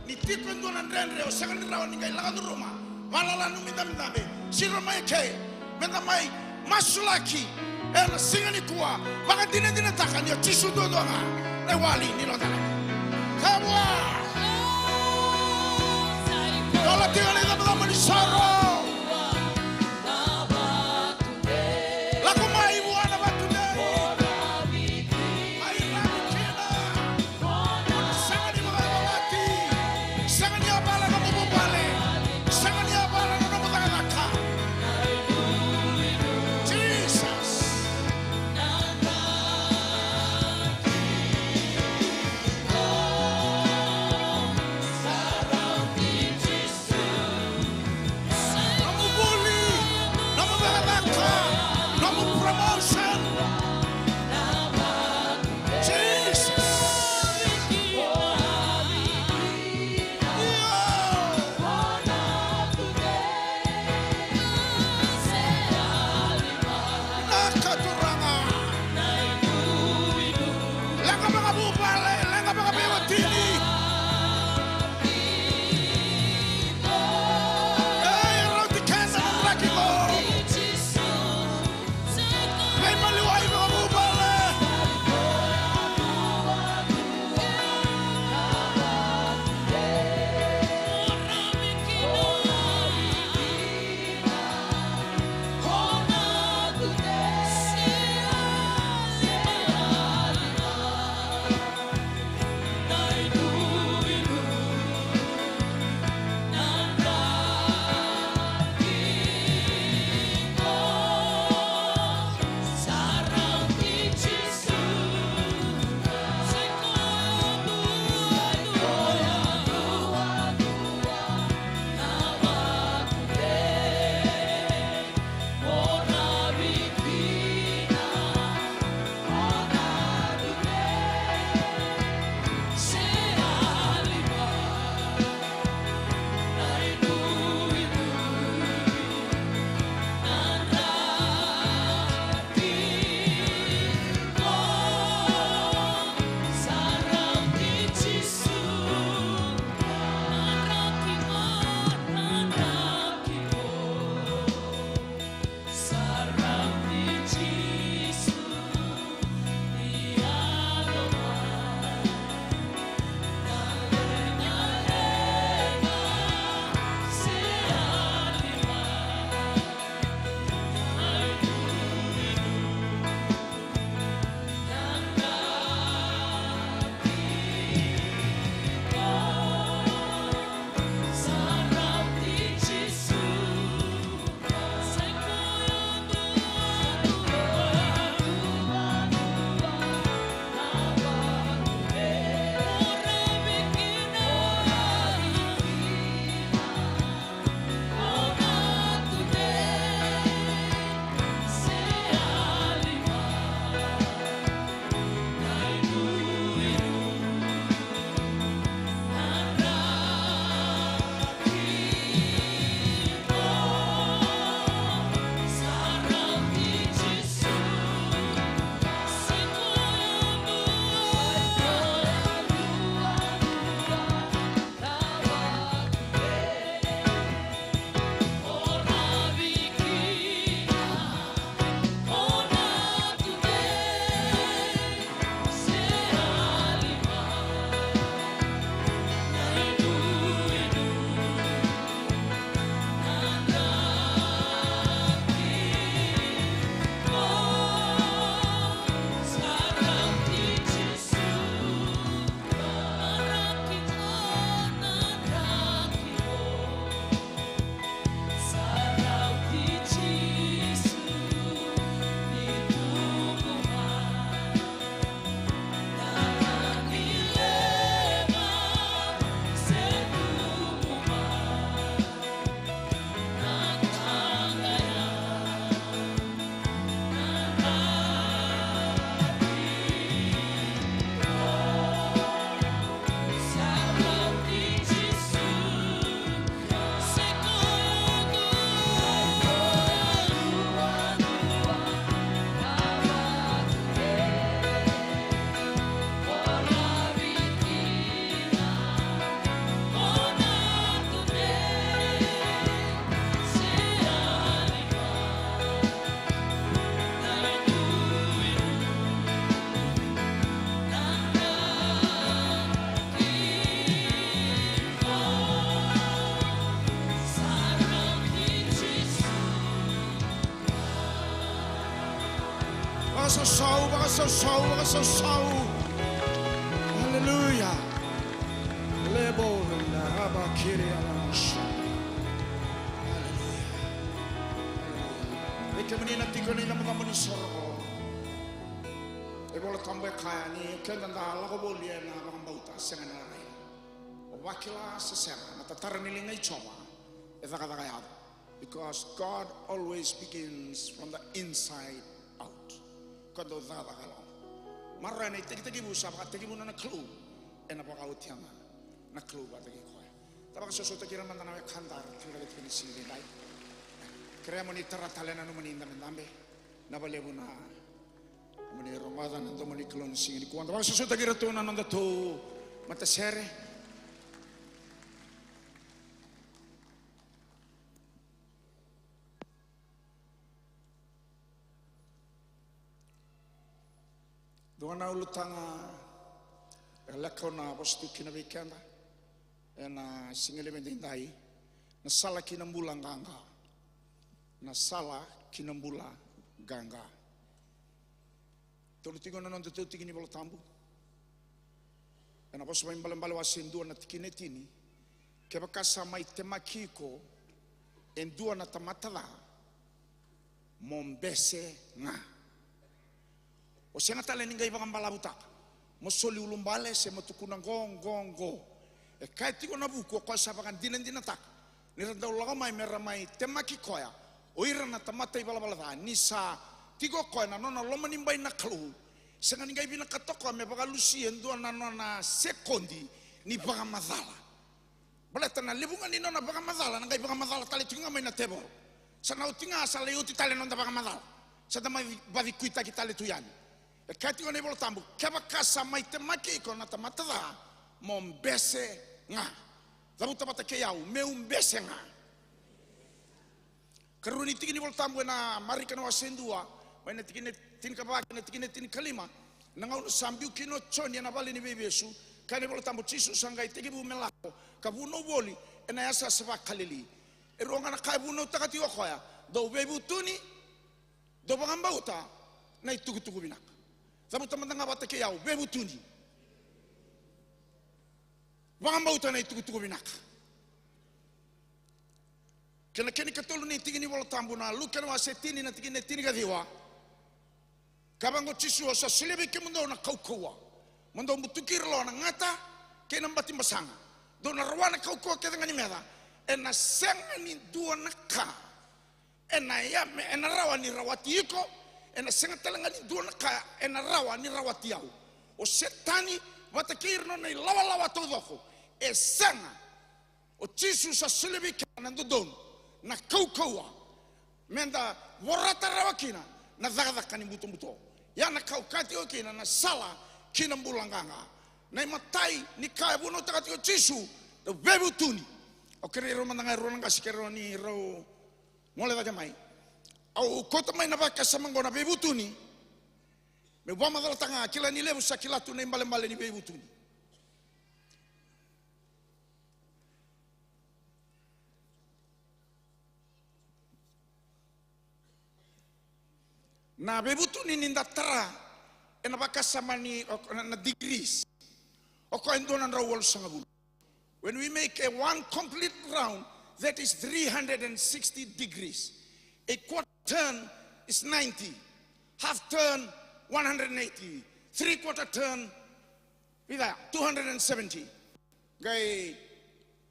ni tiko e dua na dredre o sega ni rawa ni qai lako curuma, vakalala nomu idabedabe, siro mai eke, meda mai masulaki ena siga nikua, vakadinadinataka ni o Jisu duadua ga na iwali ni noda lako. Kaya vua. Dola tiko na icabocabo ni soro. Lako mai vua na vatu nei. Mai ravi kina. Sega ni vakayavalati. Sega ni yavala na nomu vuvale. Sega ni yavala na nomu cakacaka. Jesus. Vakasausau, vakasausau, vakasausau. Aleluya. Lebo na raba kiri ala. Aleluya. Aleluya. Vei kemuni na tiko ena icabocabo ni soro. E Vola Tabu e kaya ni keda da lako voli ena vakabauta, sega ena raica. O vakila se sega, na tatara ni liga i Jiova e cakacaka yaco. Because God always begins from the inside out. Koya dau cakacaka e loma. Maroroya na itekitekivu sa vakatekivu na Kalou, ena vakaotia ga na Kalou vata kei koya. Da vakasosomitaki ira mada na wekada ra tu ira vata kei na siga edaidai. Kerea mo ni tara tale na nomuni idabedabe. Vinaka vakalevu na nomuni rogoca na domo ni Kalou ena siga nikua. Da vakasosomitaki iratou na nodatou matasere. Dua na ulutaga e lako na vosa tu kina vei keda ena siga levu edaidai, na sala ki na bula qaqa. Na sala ki na bula qaqa. Tolu tiko na nodatou tiki ni Vola Tabu. Ena Vosa Vakaibalebale wase dua na tikina e tini. Kevaka sa mai temaki iko e dua na tamata ca, mo bese ga. O sega tale ni qai vakabalavutaka, mo soli ulubale se mo tukuna qo, qo, qo. E kaya tiko na vuku, o koya sa vakadinadinataka ni ra dau lako mai me ra mai temaki koya o ira na tamata ivalavala ca, ni sa tiko o koya na nona lomanibai na Kalou. Sega ni qai vinakata o koya me vakalusi e dua na nona sekodi ni vakamacala. Baleta na levu ga ni nona vakamacala na qai vakamacala tale tiko ga mai na tevoro. Sa na oti ga, sa lai oti tale na noda vakamacala. Sa da mai vacikuitaki tale tu yani. E kaya tiko na iVola Tabu, kevaka sa mai temaki iko na tamata ca, mo bese ga. Cavuta vata kei au, meu bese ga. Karua ni tiki ni Vola Tabu ena Marika na wase dua, mai na tikina e tinikava kei na tikina e tinikalima. Na gauna sa biu kina o Joni ena vale ni veivesu, kaya na iVola Tabu, Jisu sa qai tekivu me lako ka vunau voli ena yasayasa vaKalili. E rua ga na ka e vunautaka tiko o koya: dou veivutuni, dou vakabauta na itukutuku vinaka. Cavuta mada ga vata kei au, veivutuni, vakabauta na itukutuku vinaka. Kei na kena ikatolu ni tiki ni Vola Tabu, na Luke na wase tini na tikina e tinikaciwa. Kaya vaqo o Jisu, au sa solia vei kemudou na kaukauwa mo dou butuki ira lo na gata kei na bati basaga. Dou na rawa na kaukauwa kece ga ni meca. Ena sega ni dua na ka ena ya me ena rawa ni rawati iko. Ena sega tale ga ni dua na ka ena rawa ni rawati au. O Setani vata kei ira na nona ilawalawa taucoko, e sega. O Jisu sa solia vei keda na dodonu, na kaukauwa, meda vorata rawa kina na cakacaka ni butobuto. Ia na ka au kaya tiko kina na sala ki na bula qaqa. Na imatai ni ka e vunautaka tiko o Jisu, na veivutuni. Au kerei rau mada ga e rua na qase, kerei rau ni rau gole cake mai. Au kauta mai na vakasama oqo na veivutuni meu vakamacalataka ga, kila ni levu sa kila tu na ibalebale ni veivutuni. Na veivutuni ni da tara ena vakasama ni, o, na, na degrees. O koya e dua na drau walusagavulu. When we make a one complete round, that is three hundred and sixty degrees. A quarter turn is ninety. Half turn, one hundred and eighty. Three quarter turn, vica, two hundred and seventy. Qai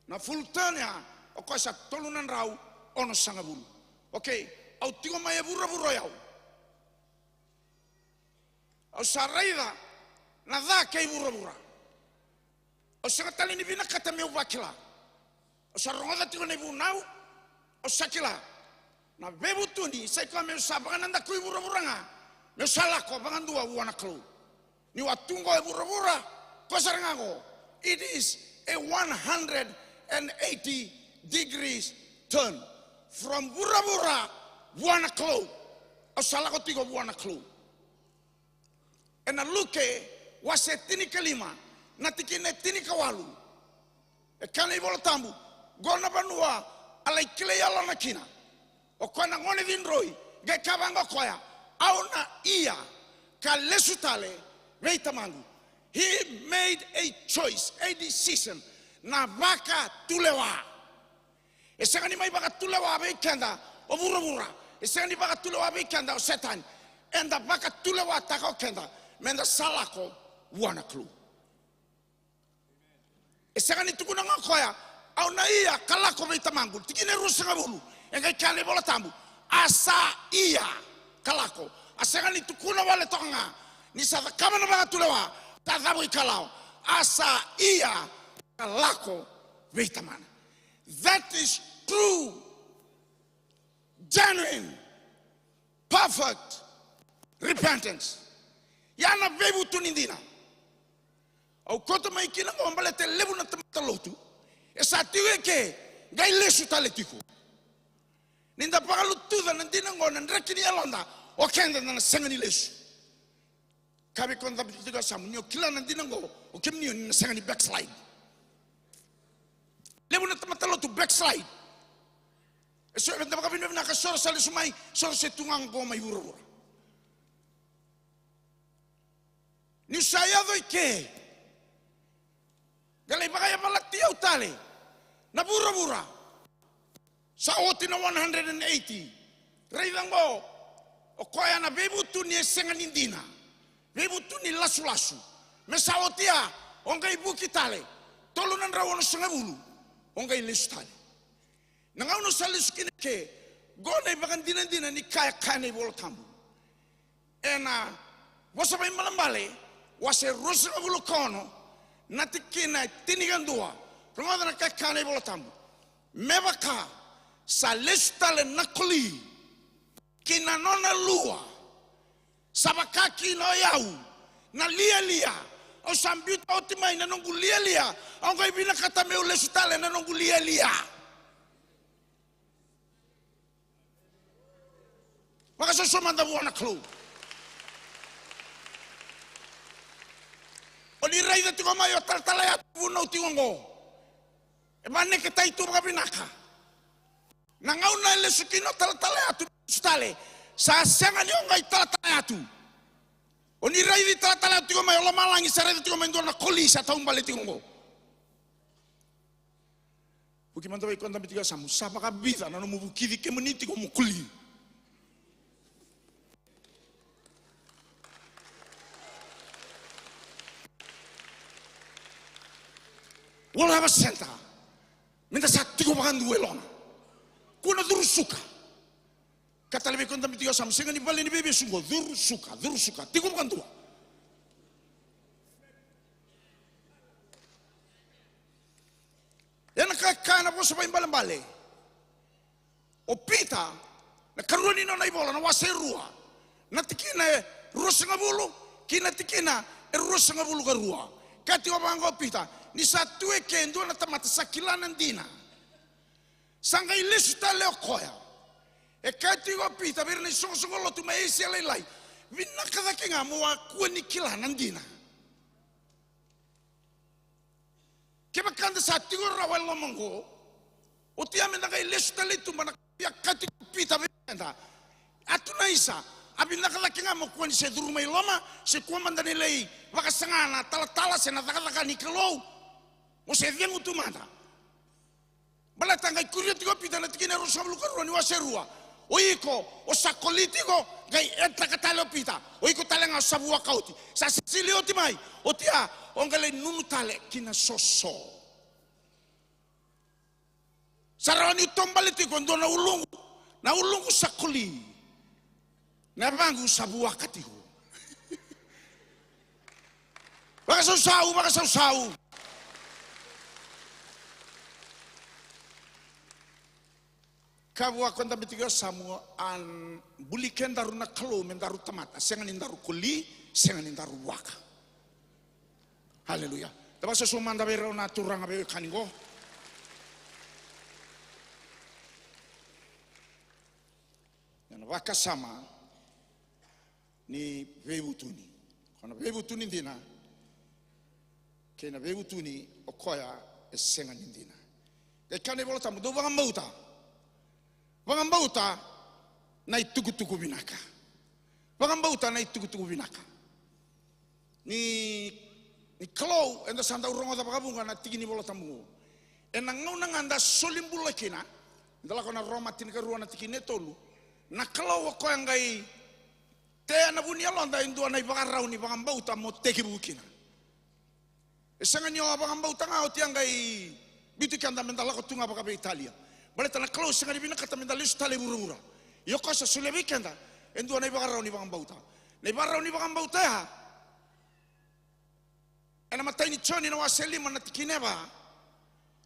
na full turn ya, o koya sa tolu na drau onosagavulu. Okay, au tiko mai e vuravura o yau. Au sa raica na ca kei vuravura. Au sega tale ni vinakata meu vakila. Au sa rogoca tiko na ivunau. Au sa kila na veivutuni sa i koya meu sa vakanadaku i vuravura ga, meu sa lako vakadua vua na Kalou. Niu a tu qo e vuravura, koya sara ga qo. It is a one hundred and eighty degrees turn from vuravura vua na Kalou. Au sa lako tiko vua na Kalou. Ena Luke wase tinikalima na tikina e tinikawalu. E kaya na iVola Tabu, qo na vanua a lai kilai yalona kina o koya na gone cidroi, qai kaya vaqo o koya, au na ia ka lesu tale vei tamaqu. He made a choice, a decision. Na vakatulewa. E sega ni mai vakatulewa vei keda o vuravura. E sega ni vakatulewa vei keda o Setani. Eda vakatulewataka o keda meda sa lako vua na Kalou. E sega ni tukuna ga o koya, au na ia ka lako vei tamaqu. Tikina e ruasagavulu, e qai kaya na iVola Tabu, a sa ia ka lako. A sega ni tukuna wale toka ga ni sa cakava na vakatulewa, sa cavuikalawa. A sa ia ka lako vei tamana. That is true, genuine, perfect repentance. Ya na veivutuni dina. Au kauta mai kina qo baleta e levu na tamata lotu e sa tiko eke, qai lesu tale tiko. Ni da vakalutuca na dina qo na draki ni yaloda, o keda da na sega ni lesu. Ka vei koya na cabe tiko yasamu, ni o kila na dina qo, o kemuni o ni na sega ni backslide. Levu na tamata lotu backslide. E so, eda vakavinavinaka, so ra sa lesu mai, so ra se tu ga qo mai vuravura. Niu sa yaco i ke, qai lai vakayavalati au tale na vuravura. Sa oti na one hundred and eighty. Raica qo, o koya na veivutuni e sega ni dina. Veivutuni lasulasu. Me sa oti ya, o qai vuki tale. Tolu na drau onosagavulu, o qai lesu tale. Na gauna sa lesu kina i ke, qo na ivakadinadina ni ka e kaya na iVola Tabu. Ena Vosa Vakaibalebale, wase ruasagavulu ka ono, na tikina e tinikadua. Rogoca na ka e kaya na iVola Tabu. Me vaka sa lesu tale na koli ki na nona lua, sa vaka kina o yau na lialia. Au sa biuta oti mai na noqu lialia, au qai vinakata meu lesu tale na noqu lialia. Vakasoso mada vua na Kalou. O ni raica tiko mai o talatala Yatu, vunau tiko qo. E vaneketai tu vakavinaka. Na gauna e lesu kina o talatala Yatu, lesu tale, sa sega ni o qai talatala Yatu. O ni raici talatala Yatu tiko mai o lomalagi, sa raica tiko mai dua na koli sa taubale tiko qo. Vuki mada vei koya dabe tiko yasamu, sa vakavica na nomu vukici kemuni tiko mo koli. World Harvest Centre, meda sa tiko vakadua e loma. Kua na curu suka. Ka tale vei koya dabe tiko yasamu, sega ni vale ni veivesu qo, curu suka, curu suka, tiko vakadua. Ena ka e kaya na Vosa Vakaibalebale, o Pita, na karua ni nona ivola, na wase e rua, na tikina e ruasagavulu kei na tikina e ruasagavulu ka rua. Kaya tiko vaqo o Pita, ni sa tu eke e dua na tamata sa kila na dina, sa qai lesu tale o koya. E kaya tiko o Pita vei ira na isoqosoqo lotu mai Esia Lailai, vinaka cake ga mo a kua ni kila na dina. Kevaka da sa tiko rawa e loma qo, oti ya meda qai lesu tale i tuba, na ka e kaya tiko o Pita vei keda. A tu na isa, a vinaka cake ga mo kua ni se curu mai loma, se kua mada ni lai vakasaga na talatala se na cakacaka ni Kalou, mo se cegu tu mada. Baleta qai kuria tiko o Pita na tikina e ruasagavulu ka rua ni wase rua. O iko, o sa koli tiko, qai editaka tale o Pita. O iko tale ga o sa vuaka oti. Sa sisili oti mai. Oti ya, o qai lai nunu tale ki na soso. Sa rawa ni taubale tiko e dua na uluqu, na uluqu sa koli. Na yavaqu sa vuaka tiko. Vakasausau, vakasausau. Ka vua ko dabe tiko yasamu, a buli kedaru na Kalou me daru tamata, sega ni daru koli, sega ni daru vuaka. Aleluya. Da vakasausau mada vei rau na turaga veiwekani qo. Ena vakasama ni veivutuni. Ko na veivutuni dina kei na veivutuni o koya e sega ni dina. E kaya na iVola Tabu, dou vakabauta. Vakabauta na itukutuku vinaka. Vakabauta na itukutuku vinaka. Ni, ni Kalou, eda sa dau rogoca vakavuqa na tiki ni Vola Tabu oqo. Ena gauna ga da soli bula kina, da lako na Roma tinikarua na tikina e tolu. Na Kalou o koya qai tea na vu ni yaloda e dua na ivakarau ni vakabauta mo tekivu kina. E sega ni o a vakabauta ga oti a qai biuti keda meda lako tu ga vakaveitalia. Baleta na Kalou sega ni vinakata meda lesu tale i vuravura. Ia o koya sa solia vei keda e dua na ivakarau ni vakabauta. Na ivakarau ni vakabauta ya, ena imatai ni Joni na wase lima na tikina e va.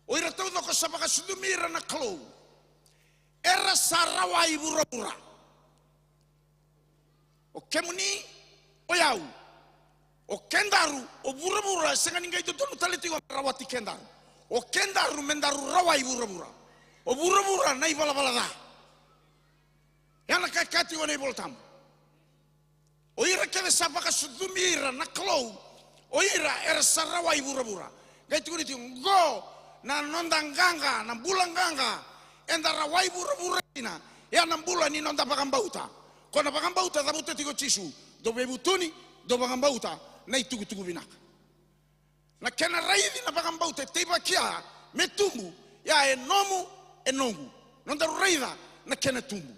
O ira taucoko sa vakasucumi ira na Kalou, era sa rawai vuravura. O kemuni, o yau, o kedaru, o vuravura, e sega ni qai dodonu tale tiko me rawati kedaru. O kedaru me daru rawai vuravura. O vuravura na ivalavala ca. Ya na ka e kaya tiko na iVola Tabu. O ira kece sa vakasucumi ira na Kalou, o ira era sa rawai vuravura. Qai tukuni tiko, qo na noda qaqa, na bula qaqa eda rawai vuravura kina, ya na bula ni noda vakabauta. Ko na vakabauta, cavuta tiko o Jisu, dou veivutuni, dou vakabauta na itukutuku vinaka. Na kena raici na vakabauta e teivaki ya me tubu, ya e nomu, e noqu. Nodaru raica na kena tubu.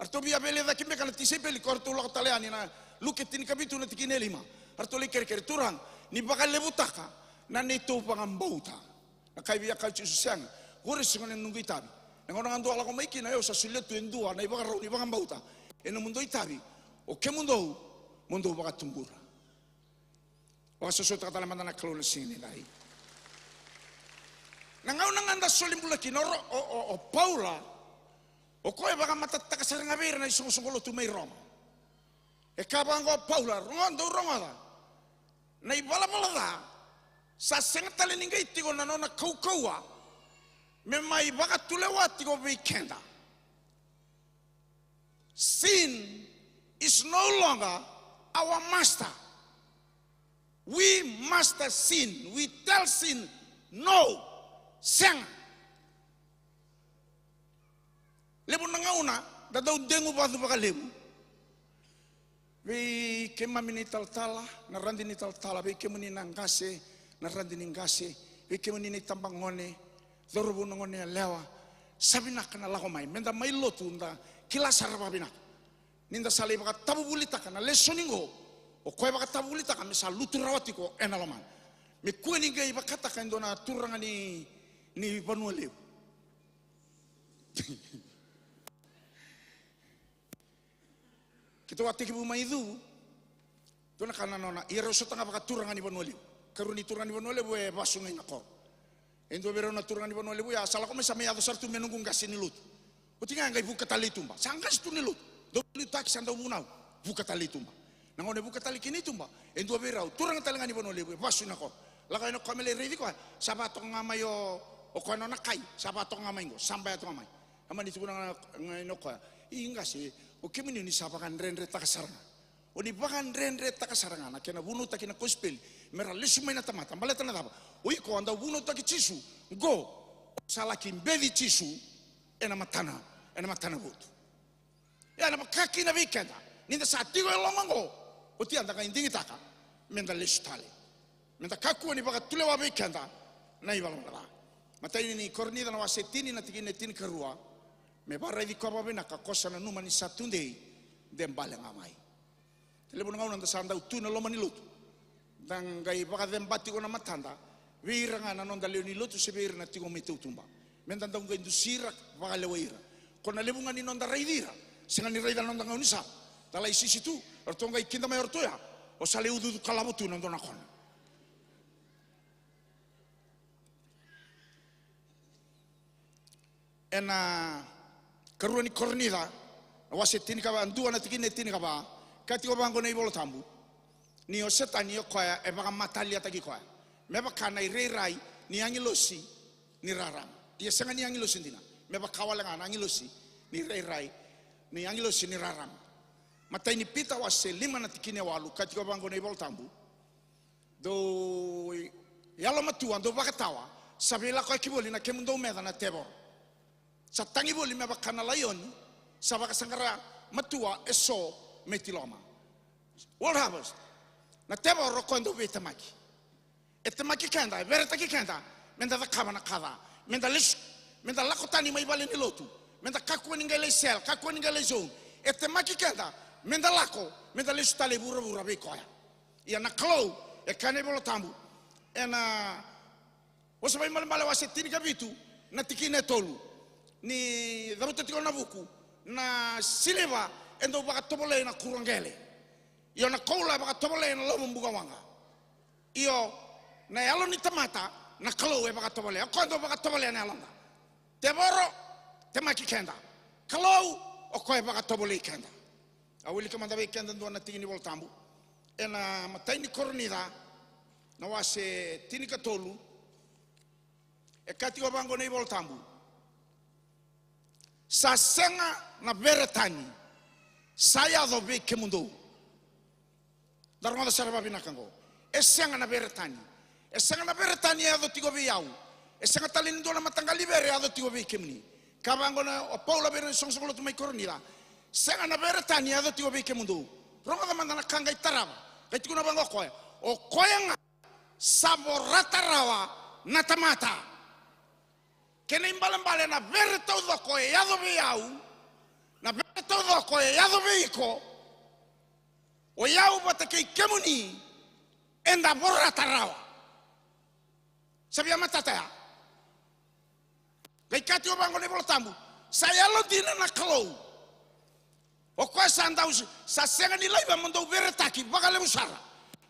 Eratou via veilecaki beka na tisaipeli, ko ratou lako tale yani na Luke tinikavitu na tikina e lima. Eratou lai kerekere, Turaga, ni vakalevutaka na neitou vakabauta. Na ka e via kaya o Jisu, sega, qori sega ni noqu itavi. Na gauna ga dou a lako mai kina, au sa solia tu e dua na ivakarau ni vakabauta. E nomudou itavi, o kemudou mo dou vakatubura. Vakasosomitaka tale mada na Kalou na siga nidai. Na gauna ga da soli bula kina, o, o, o, o Paula, o koya e vakamatatataka sara ga vei ira na isoqosoqo lotu mai Roma. E kaya vaqo o Paula, rogo, dou rogoca. Na ivalavala ca sa sega tale ni qai tiko na nona kaukauwa me mai vakatulewa tiko vei keda. Sin is no longer our master. We master sin. We tell sin, no, sega. Levu na gauna da dau degu vacu vakalevu. Vei keimami na italatala, na radi ni talatala, vei kemuni na qase, na radi ni qase, vei kemuni na itabagone, cauravou, na gone yalewa, sa vinaka na lako mai. Meda mai lotu, da kila sara vakavinaka. Ni da sa lai vakatavuvulitaka na lesoni qo, o koya e vakatavuvulitaka me sa lutu rawa tiko ena lomana. Me kua ni qai vakataka e dua na turaga ni, ni Vanua Levu. Keitou a tekivu mai Cuvu. Dua na ka na nona, ia rau sota ga vakaturaga ni Vanua Levu. Karua ni turaga ni Vanua Levu e vasu ga i na koro. E dua vei rau na turaga ni Vanua Levu ya sa lako mai, sa mai yaco sara tu me noqu qase ni lotu. Oti ga e qai vuka tale i tuba. Sa qase tu ni lotu. Dau liutaki, sa dau vunau. Vuka tale i tuba. Na gauna e vuka tale kina i tuba, e dua vei rau, turaga tale ga ni Vanua Levu, e vasu i na koro. Lako yani o koya me lai raici koya, sa vakatoka ga mai o, o koya na nona kai, sa vakatoka ga mai qo, sa baya toka mai. A mani tukuna ga yani o koya, i qase, o kemuni ni sa vakadredretaka sara ga. O ni vakadredretaka sara ga na kena vunautaki na kosipeli me ra lesu mai na tamata. Baleta na cava? O iko a dau vunautaki Jisu, qo o sa laki beci Jisu ena matana, ena matana votu. Ia na vaka kina vei keda, ni da sa tiko e loma qo, oti a da qai digitaka me da lesu tale. Me da kakua ni vakatulewa vei keda na ivalavala ca. Matai ni Korinica na wase tini na tikina e tinikarua. Me vakaraici koya vakavinaka ko sa nanuma ni sa tudei, de bale ga mai. Levu na gauna da sa dau tu na loma ni lotu, da qai vakaceba tiko na matada vei ira ga na noda lewe ni lotu se vei ira na tiko mai tautuba. Me da dau qai dusi ira, vakalewai ira. Ko na levu ga ni noda raici ira, sega ni raica na noda gaunisala. Da lai sisi tu, ratou qai kida mai o ratou ya, o sa lai ucuucu kalavo tu na dua na kona. Ena karua ni Korinica, na wase tinikava, dua na tikina e tinikava, ka tiko vaqo na iVola Tabu, ni o Setani o koya e vakamataliataki koya me vaka na irairai ni agilosi ni rarama. Ia sega ni agilosi dina, me vaka wale ga na agilosi ni rairai ni agilosi ni rarama. Matai ni Pita wase lima na tikina e walu, ka tiko vaqo na iVola Tabu. Dou yalomatua, dou vakatawa, sa veilakoyaki voli na kemudou meca na tevoro. Sa tagi voli me vaka na laioni, sa vakasaqara matua eso me tiloma. World Harvest. Na tevoro o koya dau veitemaki. E temaki keda, e veretaki keda, meda cakava na ka ca, meda lesu, meda lako tani mai vale ni lotu, meda kakua ni qai lai sel, kakua ni qai lai zone. E temaki keda meda lako, meda lesu tale i vuravura vei koya. Ia na Kalou, e kaya na iVola Tabu ena Vosa Vakaibalebale wase tinikavitu, na tikina e tolu, ni cavuta tiko na vuku, na siliva e dau vakatovolei na kuro qele, io na koula e vakatovolei na lovo bukawaqa. Io, na yalo ni tamata, na Kalou e vakatovolea. O koya dau vakatovolea na yaloda. Tevoro, temaki keda. Kalou, o koya e vakatovolei keda. Au wilika mada vei keda dua na tiki ni Vola Tabu. Ena imatai ni Koronica, na wase tinikatolu. E kaya tiko vaqo na iVola Tabu: Sa sega na vere tani sa yaco vei kemudou. Da rogoca sara vakavinaka oqo. E sega na vere tani. E sega na vere tani e yaco tiko vei au. E sega tale ni dua na mataqali vere e yaco tiko vei kemuni. Ka vaqo na o Paula vei ira na isoqosoqo lotu mai Koronica. Sega na vere tani e yaco tiko vei kemudou. Rogoca mada na ka qai tarava. Qai tukuna vaqo o koya. O koya ga sa vorata rawa na tamata. Kena ibalebale na vere taucoko e yaco vei au, na vere taucoko e yaco vei iko, o yau vata kei kemuni, eda vorata rawa. Sa via matata ya. Qai kaya tiko vaqo na iVola Tabu, sa yalodina na Kalou. O koya sa dau, sa sega ni laiva mo dou veretaki vakalevu sara,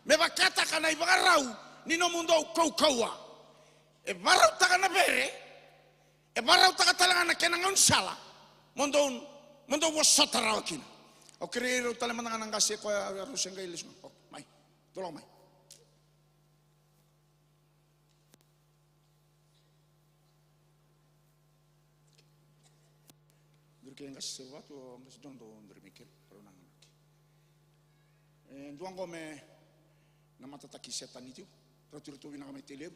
me vakataka na ivakarau ni nomudou kaukauwa. E varautaka na vere, e varautaka tale ga na kena gaunisala mo dou, mo dou vosota rawa kina. Au kerei rau tale mada ga na qase koya, rau se qai lesu ga. O, mai. Dou lako mai. Duri ke qase Seruvatu, o qase Donu, dou duri mai kele, rau na gana ke. E dua qo me na matataki Setani tiko, rauti ratou vinaka mai Tailevu.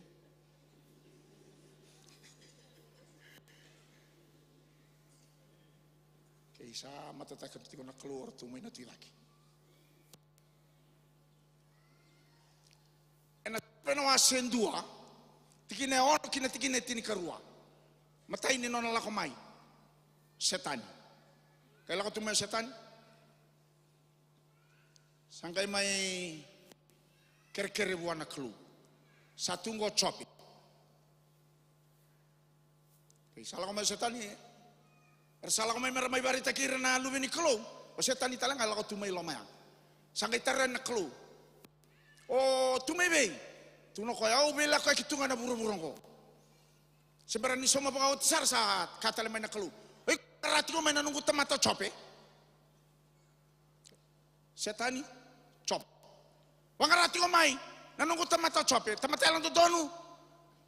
Kei sa matataki tiko na Kalou o ratou mai na tu i cake. Ena Jope na wase dua, tikina e ono ki na tikina e tinikarua. Matai ni nona lako mai Setani. Qai lako tu mai o Setani. Sa qai mai kerekere vua na Kalou. Sa tu qo o Jope. Kei sa lako mai o Setani, era sa lako mai mera mai vakaraitaki ira na luve ni Kalou. O Setani tale ga e lako tu mai loma ya. Sa qai tara na Kalou. O tu mai vei? Tukuna o koya, au veilakoyaki tu ga na vuravura oqo. Se bera ni sauma vakaoti sara, sa kaya tale mai na Kalou. O iko vaqara tiko mai na noqu tamata o Jope. Setani, Jope. Vaqara tiko mai na noqu tamata o Jope, tamata yalododonu,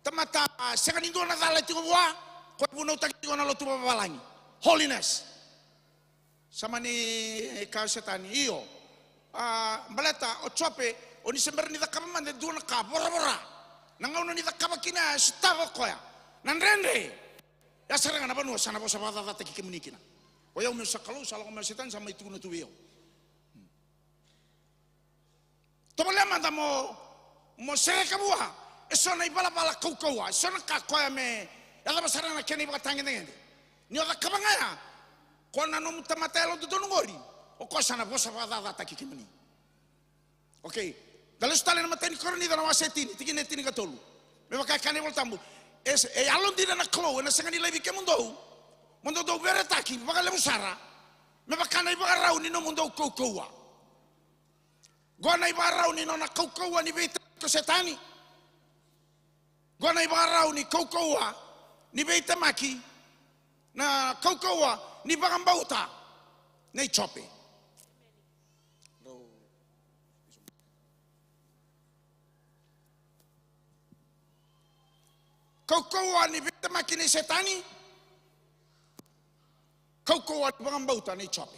tamata, a, sega ni dua na cala e tiko vua, koya e vunautaki tiko na lotu vakavalagi. Holiness. Sa mani kaya o Setani, io. A, baleta o Jope, o ni se bera ni cakava mada e dua na ka voravora. Na gauna ni cakava kina e sotava o koya na dredre. Ya sara ga na vanua sa na vosa vakacacataki kemuni kina. O yau meu sa Kalou, sa lako mai o Setani, sa mai tukuna tu vei au. Tovolea mada mo, mo sereka vua eso na ivalavala kaukauwa, eso na ka koya me yacova sara na kena ivakatagedegede. Ni o cakava ga ya, ko na nomu tamata yalododonu qori, o koya sa na vosa vakacacataki kemuni. Okei. Da lesu tale na imatai ni Koronica na wase tini, tikina e tinikatolu. Me vaka e kaya na iVola Tabu, e, e yalodina na Kalou, ena sega ni laivi kemudou mo dou dau veretaki vakalevu sara, me vaka na ivakarau ni nomudou kaukauwa. Qo na ivakarau ni nona kaukauwa ni veitemaki o Setani. Qo na ivakarau ni kaukauwa ni veitemaki, na kaukauwa ni vakabauta nei Jope. Kaukauwa ni veitemaki nei Setani. Kaukauwa ni vakabauta nei Jope.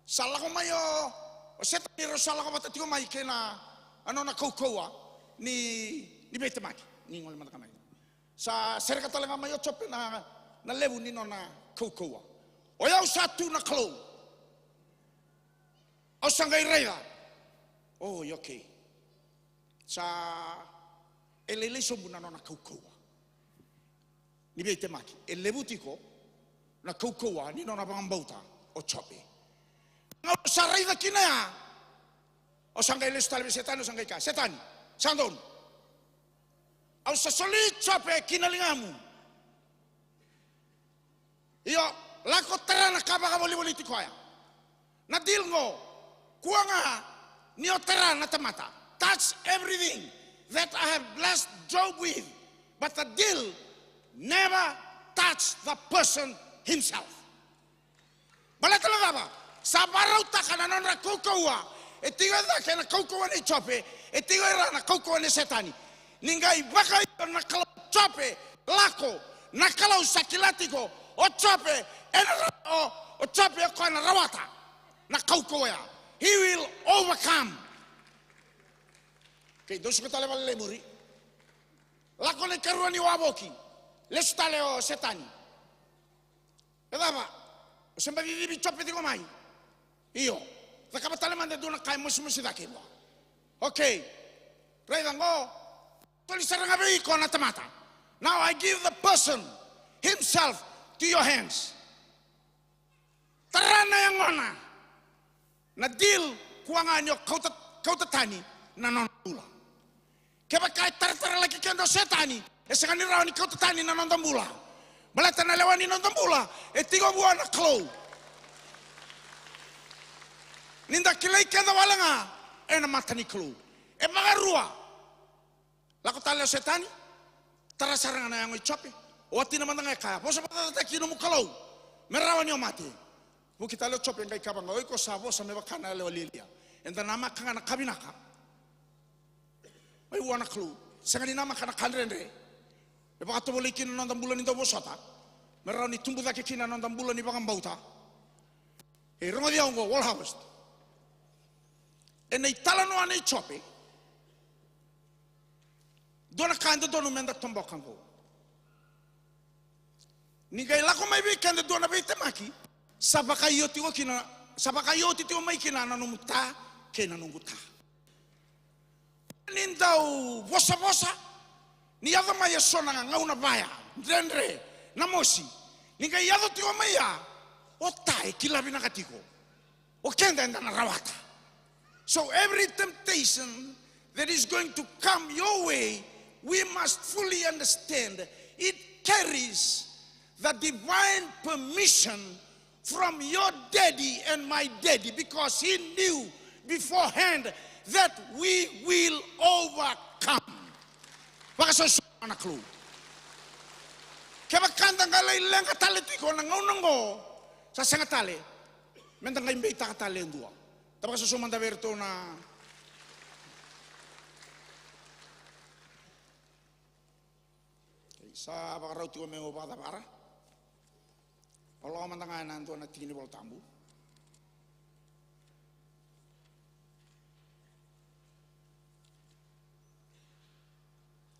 Sa lako mai o, o Setani, rau sa lako vata tiko mai kei na, a, nona kaukauwa ni, ni veitemaki. Ni gole mada ka mai. Sa sereka tale ga mai o Jope na, na levu ni nona kaukauwa. O yau sa tu na Kalou. Au sa qai raica Oi, okay. Sa e lailai sobu na nona kaukauwa ni veitemaki. E levu tiko na kaukauwa ni nona vakabauta o Jope. Au sa raica kina ya, au sa qai lesu tale vei Setani, au sa qai kaya, Setani, sa donu. Au sa soli Jope ki na ligamu. Io, lako tara na ka vakavolivoliti koya. Na deal qo, kua ga ni o tara na tamata. Touch everything that I have blessed Job with, but the deal, never touch the person himself. Baleta na cava? Sa vakarautaka na nodra kaukauwa. E tiko e cake na kaukauwa nei Jope, e tiko e ra na kaukauwa nei Setani. Ni qai vakaio na Kalou, Jope, lako, na Kalou sa kila tiko o Jope, ena ra-, o, o Jope o koya na rawata na kaukauwa ya. He will overcome. Kei dou suka tale vale lai muri. Lako na ikarua ni wavoki. Lesu tale o Setani. E cava? O se baci civi Jope tiko mai? Io. Cakava tale mada e dua na ka e mosimosi cake vua. Okay. Raica qo. Soli sara ga vei iko na tamata. Now I give the person himself to your hands. Tara na yagona. Na deal, kua ga ni o kauta, kauta tani na nona bula. Kevaka e taratara laki keda o Setani, e sega ni rawa ni kauta tani na noda bula. Baleta na lewa ni noda bula e tiko vua na Kalou. Ni da kilai keda wale ga ena mata ni Kalou. E vakarua. Lako tale o Setani, tara sara ga na yago i Jope. O watina mada ga e kaya, vosa vakacacataki nomu Kalou me rawa ni o mate. Vuki tale o Jope, qai kaya vaqo, o iko sa vosa me vaka na yalewa lialia. Eda namaka ga na ka vinaka mai vua na Kalou, sega ni namaka na ka dredre. E vakatovolei kina na noda bula ni dau vosota, me rawa ni tubu cake kina na noda bula ni vakabauta. E rogoci au oqo, World Harvest. Ena italanoa nei Jope, dua na ka e dodonu meda toboka oqo. Ni qai lako mai vei keda dua na veitemaki, sa vakaio tiko kina, sa vakaio oti tiko mai kina na nomu ta kei na noqu ta. Ni dau vosavosa, ni yaco mai eso na gauna vaya, dredre, na mosi. Ni qai yaco tiko mai ya, o ta e kila vinaka tiko. O keda eda na rawata. So every temptation that is going to come your way, we must fully understand it carries the divine permission from your daddy and my daddy, because he knew beforehand that we will overcome. Vakasoso na Kalou. Kevaka da qai lai leqa tale tiko na gauna oqo, sa sega tale meda qai beitaka tale e dua. Da vakasoso mada vei iratou na. Sa vakarau tiko meu vakacavara. Au lako mada ga ena dua na tiki ni Vola Tabu.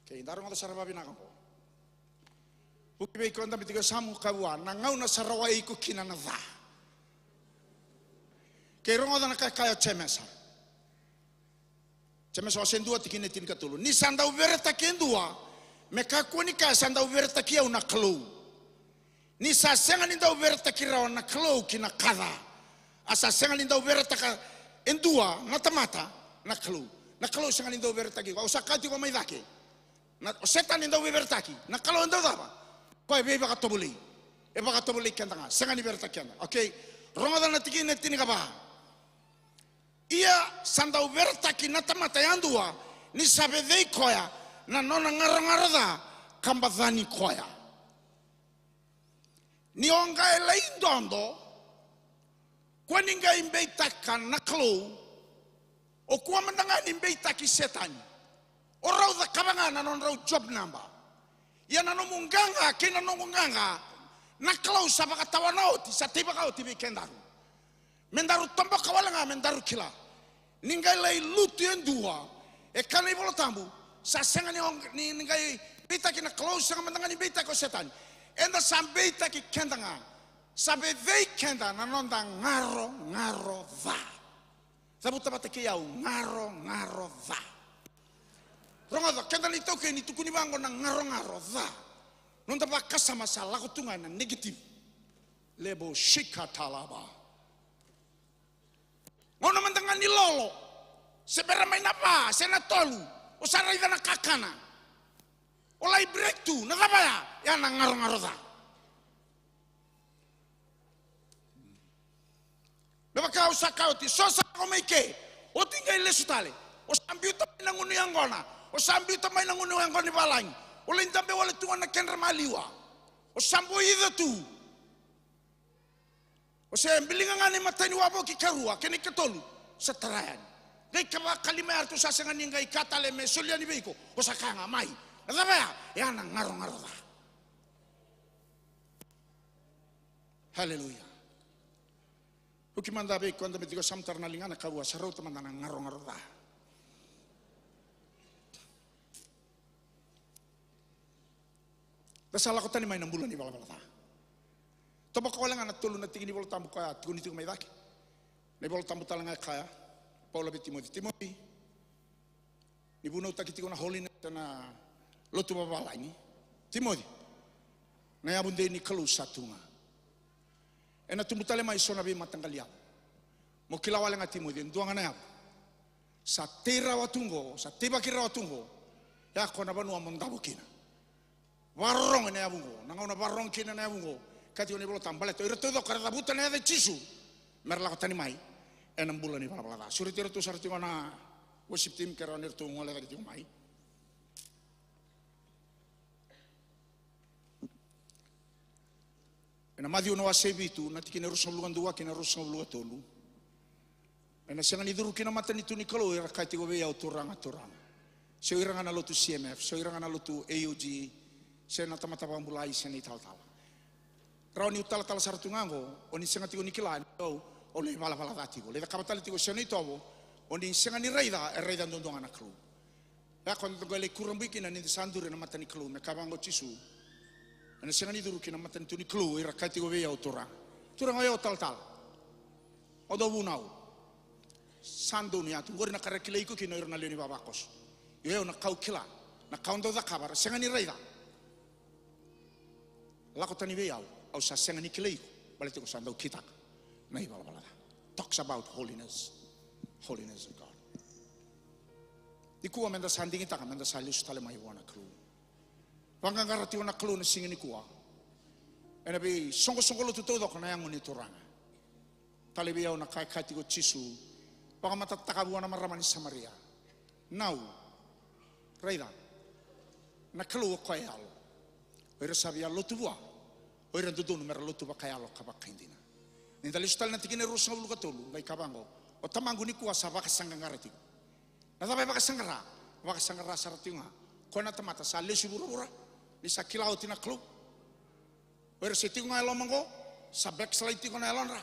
Kei da rogoca sara vavinaka oqo. Vuki vei iko e dabe tiko e yasamu, kaya vua, na gauna sa rawai iko kina na ca. Kei rogoca na ka e kaya o Jemesa. Jemesa wase dua tikina e tinikatolu. Ni sa dau veretaki e dua, me kakua ni kaya sa dau veretaki au na Kalou. Ni sa sega ni dau veretaki rawa na Kalou ki na ka ca, a sa sega ni dau veretaka e dua na tamata na Kalou. Na Kalou sega ni dau veretaki iko. Au sa kaya tiko mai cake. Na, o Setani e dau veiveretaki. Na Kalou e dau cava? Koya e veivakatovolei. E vakatovolei keda ga. Sega ni veretaki keda. Okay. Rogoca na tikina e tinikava. Ia sa dau veretaki na tamata yadua ni sa vecei koya na nona garogaro ca ka bacani koya. Ni o qai lai dodo, kua ni qai beitaka na Kalou, o kua mada ga ni beitaki Setani. O rau cakava ga na nodrau job naba. Ia na nomu qaqa kei na noqu qaqa, na Kalou sa vakatawana oti, sa teivaka oti vei kedaru. Me daru toboka wale ga, me daru kila. Ni qai lai lutu e dua, e kaya na iVola Tabu, sa sega ni, ni, ni qai beitaki na Kalou, sega mada ga ni beitaki o Setani. Eda sa beitaki keda ga. Sa vecei keda na noda garogaro ca. Cavuta vata kei au, garogaro ca. Rogoca, keda na itaukei ni tukuni vaqo na garogaro ca. Noda vakasama sa lako tu ga na negative. Lebo shika talaba. Gauna mada ga ni lolo, se bera mai na va se na tolu, o sa raica na kakana. O lai break tu, na cava ya? Ya na garogaro ca. Me vaka au sa kaya oti, so sa lako mai ke, oti qai lesu tale. O sa biuta mai na gunu yaqona, o sa biuta mai na gunu yaqona ni valagi. O lai dabe wale tu ga na kedra maliwa. O sa boica tu. O se biliga ga na imatai ni wavoki karua kei na ikatolu, sa tara yani. Qai ka vakalima ya ratou sa sega ni qai ka tale me soli yani vei iko, o sa kaya ga mai. Na cava ya? Ya na garogaro ca. Haleluya. Uki mada vei koya da me tiko samtara na ligana ka vua sa rauta mada na garogaro ca. Da sa lako tani mai na bula ni valavala ca. Toboka wale ga na tolu na tiki ni Volatabu koya tiko ni tiko mai cake. Na iVolatabu tale ga e kaya, Paula vei Timoci, Timoci, ni vunautaki tiko na holiness ena lotu vavalagi. Timoci, na yavu dei ni Kalou sa tu ga. Ena tubu tale mai so na veimataqali yavu. Mo kila wale ga Timoci, e dua ga na yavu sa tei rawa tu qo, sa teivaki rawa tu qo. Ya ko na vanua mo davo kina. Vakarorogo ena yavu qo, na gauna vakarorogo kina na yavu qo. Kaya tiko na iVolatabu baleta o iratou taucoko era cavuta na yaca i Jisu me ra lako tani mai ena bula ni valavala ca. Sureti iratou sara tiko na worship team ke rawa ni ratou gole cake tiko mai. Ena Maciu na wase e vitu, na tikina e ruasagavulu ka dua kei na ruasagavulu ka tolu. Ena sega ni curu ki na matanitu ni Kalou era kaya tiko vei au, Turaga, Turaga. Se o ira ga na lotu C M F, se o ira ga na lotu A O G, se na tamata vakabulai, se na italatala. Rawa niu talatala sara tu ga qo, o ni sega tiko ni kila ni au, au lai valavala ca tiko. Lai cakava tale tiko se na itovo, o ni sega ni raica, e raica duadua ga na Kalou. Ya ko da qai lai kurabui kina ni da sa duri ena mata ni Kalou, me kaya vaqo o Jisu. Ena sega ni curu ki na matanitu ni Kalou ira kaya tiko vei au, Turaga, Turaga, o yau talatala. O dau vunau. Sa donu ya tu qori na ka ra kilai iko kina o ira na lewe ni vavakoso. Io, o yau na ka au kila, na ka au dau cakava, ra sega ni raica. Lako tani vei au, au sa sega ni kilai iko, baleta iko sa dau kitaka na ivalavala ca. Talks about holiness, holiness of God. Nikua meda sa digitaka meda sa lesu tale mai vua na Kalou. Vaqaqara tiko na Kalou na siga nikua. Ena veisoqosoqo lotu taucoko na yago ni Turaga. Tale vei au na ka e kaya tiko o Jisu, vakamatatataka vua na marama ni Samaria. Nau, raica, na Kalou o koya e yalo. O ira sa via lotu vua, o ira dodonu mera lotu vakayalo ka vakaidina. Ni da lesu tale na tikina e ruasagavulu ka tolu, qai kaya vaqo, o Tamaqu nikua sa vakasaqaqara tiko. Na cava e vakasaqara? Vakasaqara sara tiko ga o koya na tamata sa lesu i vuravura, ni sa kila oti na Kalou. O ira se tiko ga e loma qo, sa backslide tiko na yalodra.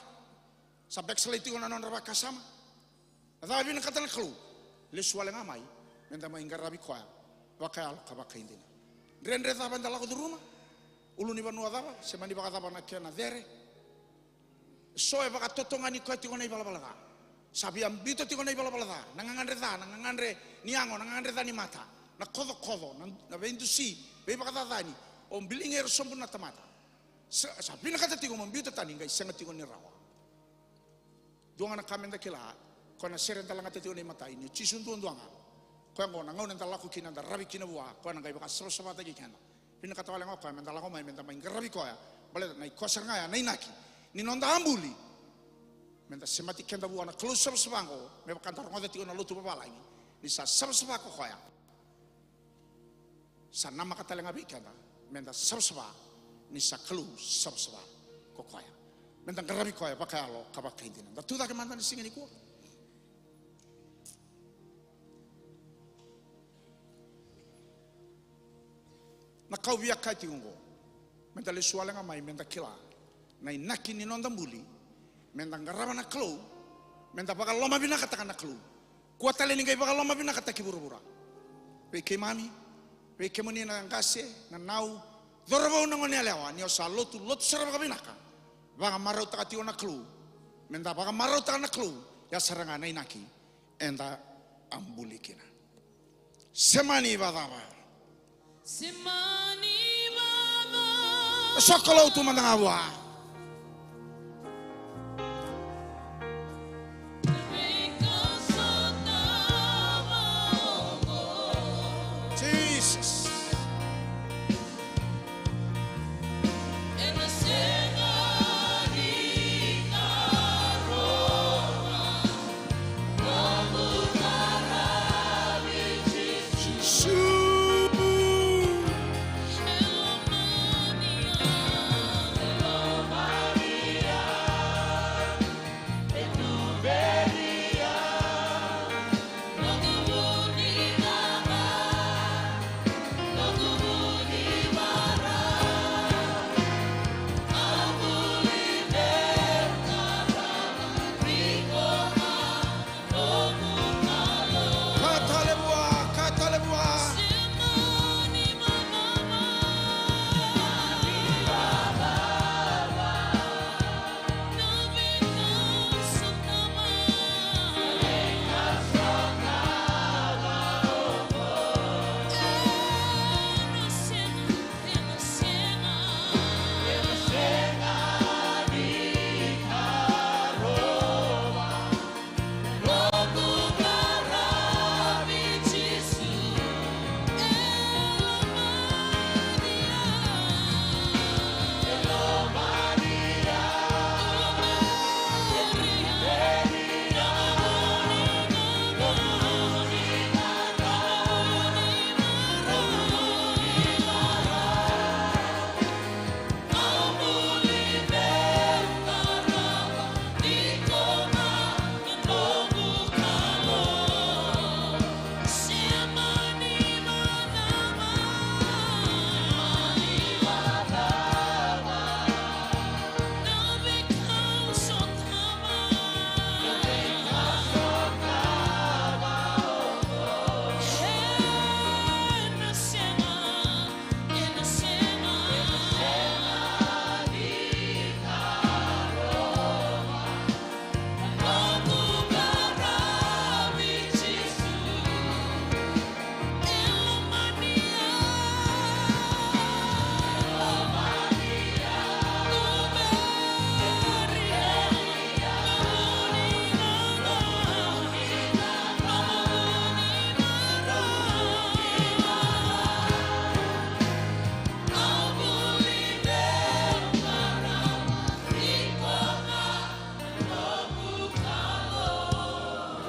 Sa backslide tiko na nodra vakasama. Na cava e vinakata na Kalou? Lesu wale ga mai, meda mai qaravi koya vakayalo ka vakaidina. Dredre cava eda lako curuma? Ulunivanua cava, se mani vakacava na kena cere? So e vakatotogani koya tiko na ivalavala ca. Sa via biuta tiko na ivalavala ca, na gagadre ca, na gagadre ni yago, na gagadre ca ni mata, na kocokoco, na, na veidusi, veivakacacani, o biligi ira sobu na tamata. Sa, sa vinakata tiko mo biuta tani, qai sega tiko ni rawa. Dua ga na ka meda kila, koya na sere eda lagata tiko na imatai, ni o Jisu duadua ga. Koya oqo na gauna eda lako kina, eda ravi kina vua, koya na qai vakasavasavataki keda. Vinakata wale ga o koya meda lako mai, meda mai qaravi koya. Baleta na i koya sara ga ya na inaki ni noda a buli. Meda semati keda vua na Kalou savasava oqo, me vaka da rogoca tiko na lotu vavalagi. Ni sa savasava ko koya, sa namaka tale ga vei keda meda savasava, ni sa Kalou savasava ko koya. Meda qaravi koya vakayalo ka vakaidina. Da tucake mada na siga nikua. Na ka au via kaya tiko oqo, meda lesu wale ga mai, meda kila na inaki ni noda buli, meda qarava na Kalou, meda vakalomavinakataka na Kalou. Kua tale ni qai vakalomavinakataki vuravura. Vei keimami, vei kemuni na qase, na nau, cauravou, na goneyalewa, ni o sa lotu, lotu sara vakavinaka. Vakamarautaka tiko na Kalou. Meda vakamarautaka na Kalou. Ya sara ga na inaki eda a buli kina. Sema ni vacava. Sema ni vacava. E sokalou tu mada ga vua. Jesus. Ka tale vua, ka tale vua.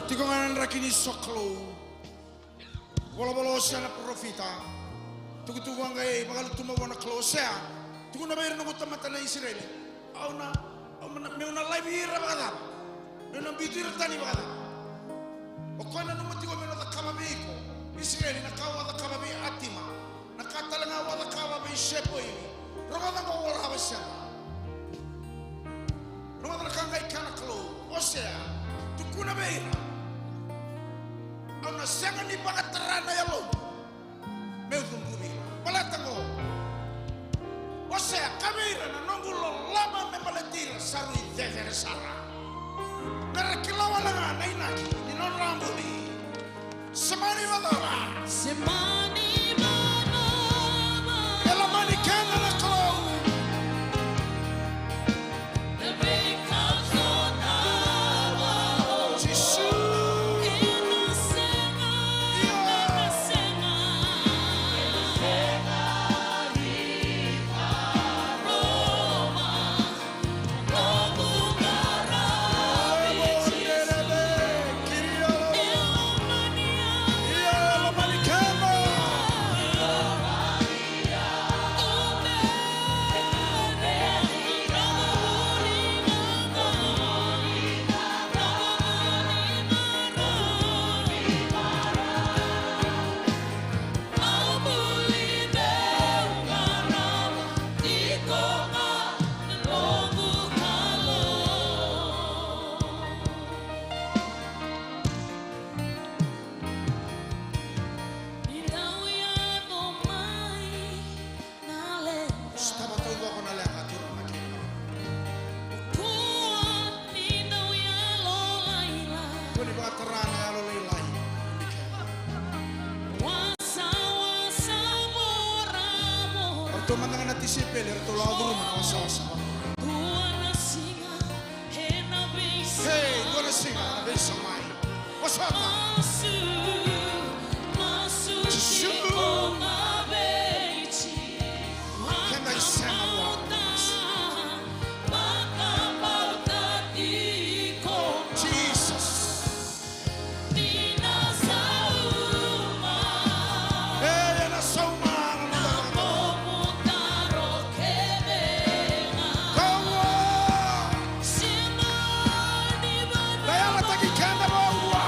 Tiko ga na draki ni sokalou. Volavola o Osea na parofita. Tukutuku a qai vakalutuma vua na Kalou: Osea, tukuna vei ira na noqu tamata na Isireli. Au na, au na, meu na laivi ira vakacava? Meu na biuti ira tani vakacava? O koya e nanuma tiko meu na cakava vei iko Isireli na ka au a cakava vei Atima, na ka tale ga au a cakava vei Sepoimi. Rogoca qo, o Osea. Rogoca na ka qai kaya na Kalou: Osea, tukuna vei ira, au na sega ni vakatara na yaloqu meu cuqumi ira. Baleta qo, Osea, kaya vei ira, na noqu loloma me baleti ira sa rui cecere sara. Me ra kila wale ga na inaki ni nodra buli. Sema ni vacava. Sema ni vacava. E lomani keda na Kalou. Jisu. Io. Dua mada ga na tisaipeli eratou lako curuma na wasawasa. Hey, dua na siga ena veisau mai. Wasawasa. Jisu. Keda isema vua. Jesus. Ei, ena sauma na noda lako. Kaua. Na yalataki keda vua.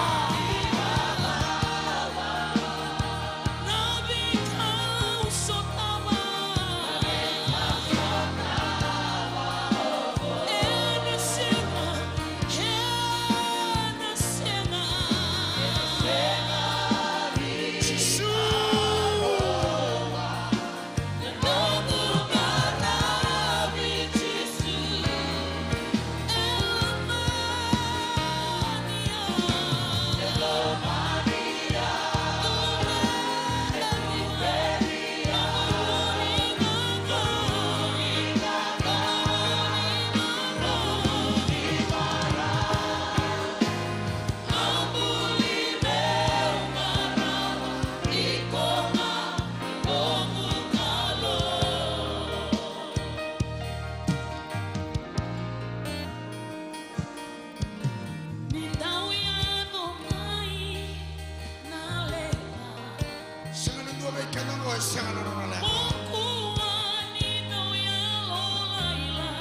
Sega ni dua vei keda oqo e sega na nona leqa.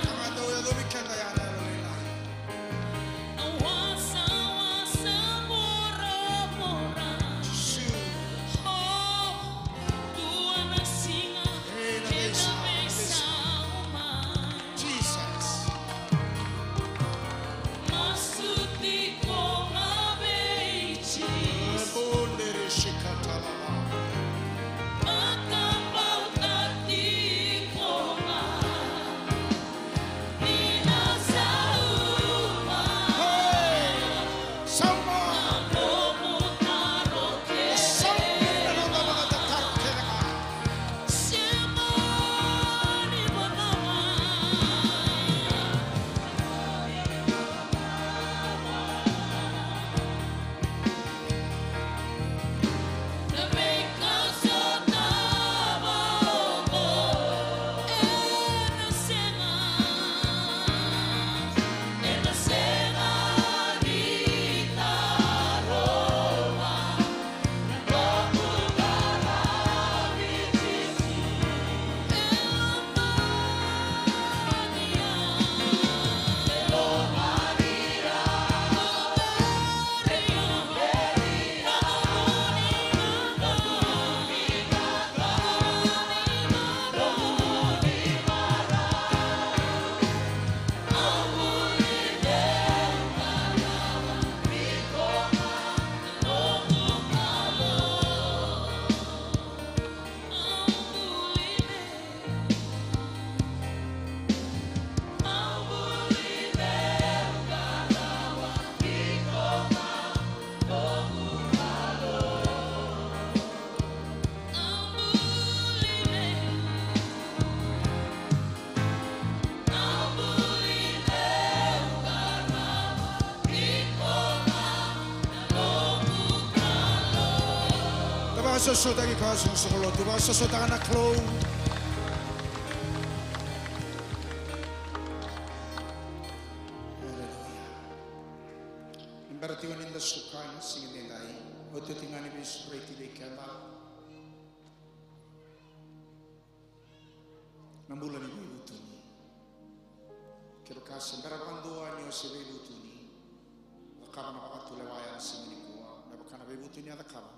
Ka ga dau yacovi keda ya na yalo lailai. Jisu. Ei, na veisau, na veisau. Jesus. Sauma. Sauma na noda vakatataro kece ga. Da vakasosomitaki koya, soqosoqo lotu, vakasosomitaka na Kalou. Aleluya. Ni bera tiko ni da suka ena siga edaidai, otioti ga ni veisureti vei keda na bula ni veivutuni. Kevaka se bera vakadua ni o se veivutuni, cakava na vakatulewa ena siga nikua, me vaka na veivutuni a cakava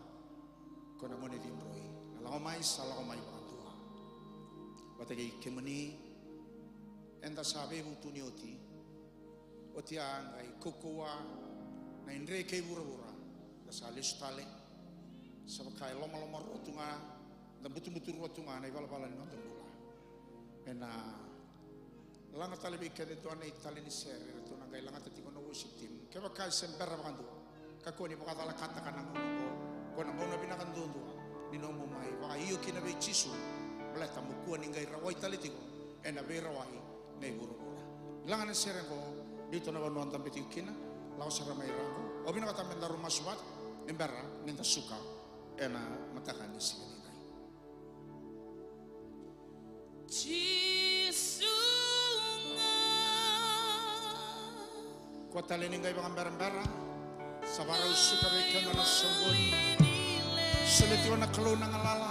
ko na gone cidroi. Na lako mai, sa lako mai vakadua. Vata kei kemuni, eda sa veivutuni oti. Oti a qai kaukauwa na idre kei vuravura, da sa lesu tale. Sa vaka e lomaloma rua tu ga, da butubutu rua tu ga na ivalavala ni noda bula. Ena laga tale vei keda e dua na itali ni sere, ratou na qai lagata tiko na worship team. Kevaka e se bera vakadua, kakua ni vakacalakataka na gauna oqo, ko na gauna vinaka duadua ni nomu mai vakaio kina vei Jisu. Baleta mo kua ni qai rawai tale tiko ena veirawai nei vuravura. Laga na sere oqo, ni tu na vanua o dabe tiko kina, lako sara mai ra oqo. Au vinakata me daru masu vata ni bera ni da suka ena mataka ni siga nikua. Jisu ga. Kua tale ni qai vakaberabera. Sa vakarau suka vei keda na soqoni. Solia tiko na Kalou na galala.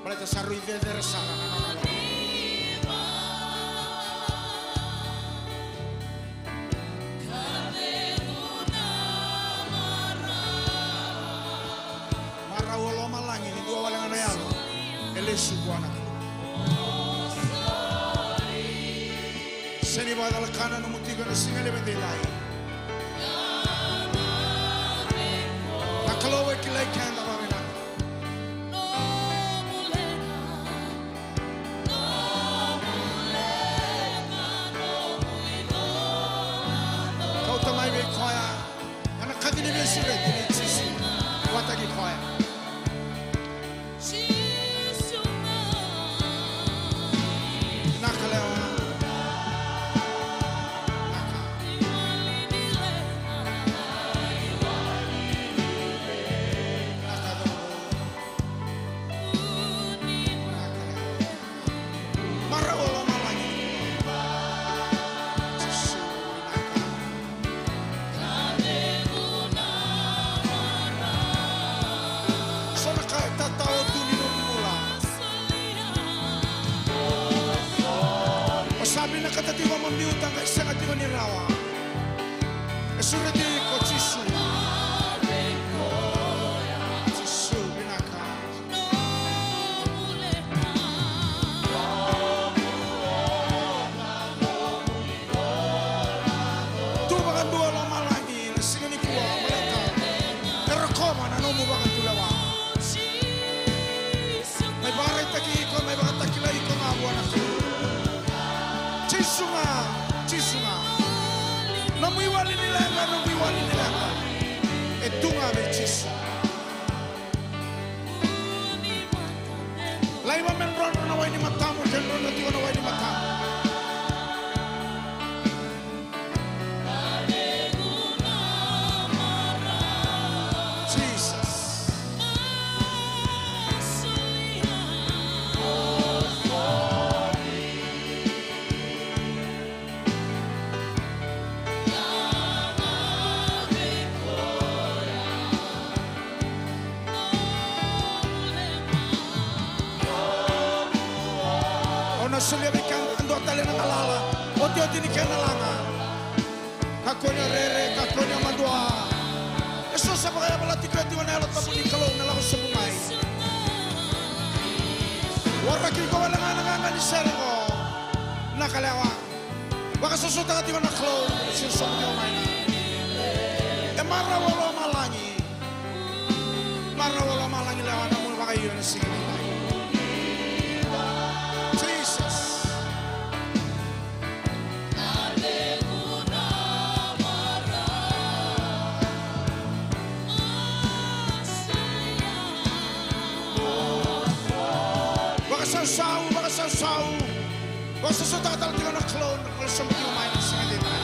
Baleta sa rui cecere sara na nona loma. Marau o lomalagi ni dua wale ga na yalo e lesu vua na Kalou. Sega ni vakacalaka na nomu tiko ena siga levu edaidai. Na Kalou e kilai keda vakavinaka. Kauta mai vei koya. Ena kaci ni veisureti nei Jisu. Vakataki koya. Vinaka lewa. Vinaka. Vinaka lewa. Vinaka lewa. Marau o lomalagi. Jisu, vinaka. So na ka e tatao tu ni nomu bula. O sa vinakata tiko mo biuta qai sega tiko ni rawa. E sureti iko Jisu. Jisu vinaka. Tu vakadua lomalagi na siga nikua, baleta e rokova na nomu vakatulewa. Mai vakaraitaki iko, mai vakatakilai iko ga vua na Kalou. Jisu ga, Jisu ga. Nomu iwali ni leqa, nomu iwali ni leqa e tu ga vei Jisu. Laiva me drodro na wai ni matamu, ke drodro tiko na wai ni matamu. Jesus. Au na solia vei keda e dua tale na galala otioti ni kena laga. Kakua ni o rere, kakua ni o madua. Eso sa vakayavalati koya tiko na Yalo Tabu ni Kalou me lako sobu mai. Waraki iko wale ga na gaga ni sere oqo. Na ka lewa. Vakasosomitaka tiko na Kalou, se sobu tiko mai na. E marau o lomalagi. Marau o lomalagi lewa na nomu vakaio ena siga nikua. Jesus. Vakasausau, vakasausau. Vakasausau tale tiko na Kalou, na Kalou sa mai tiko mai na siga nikua.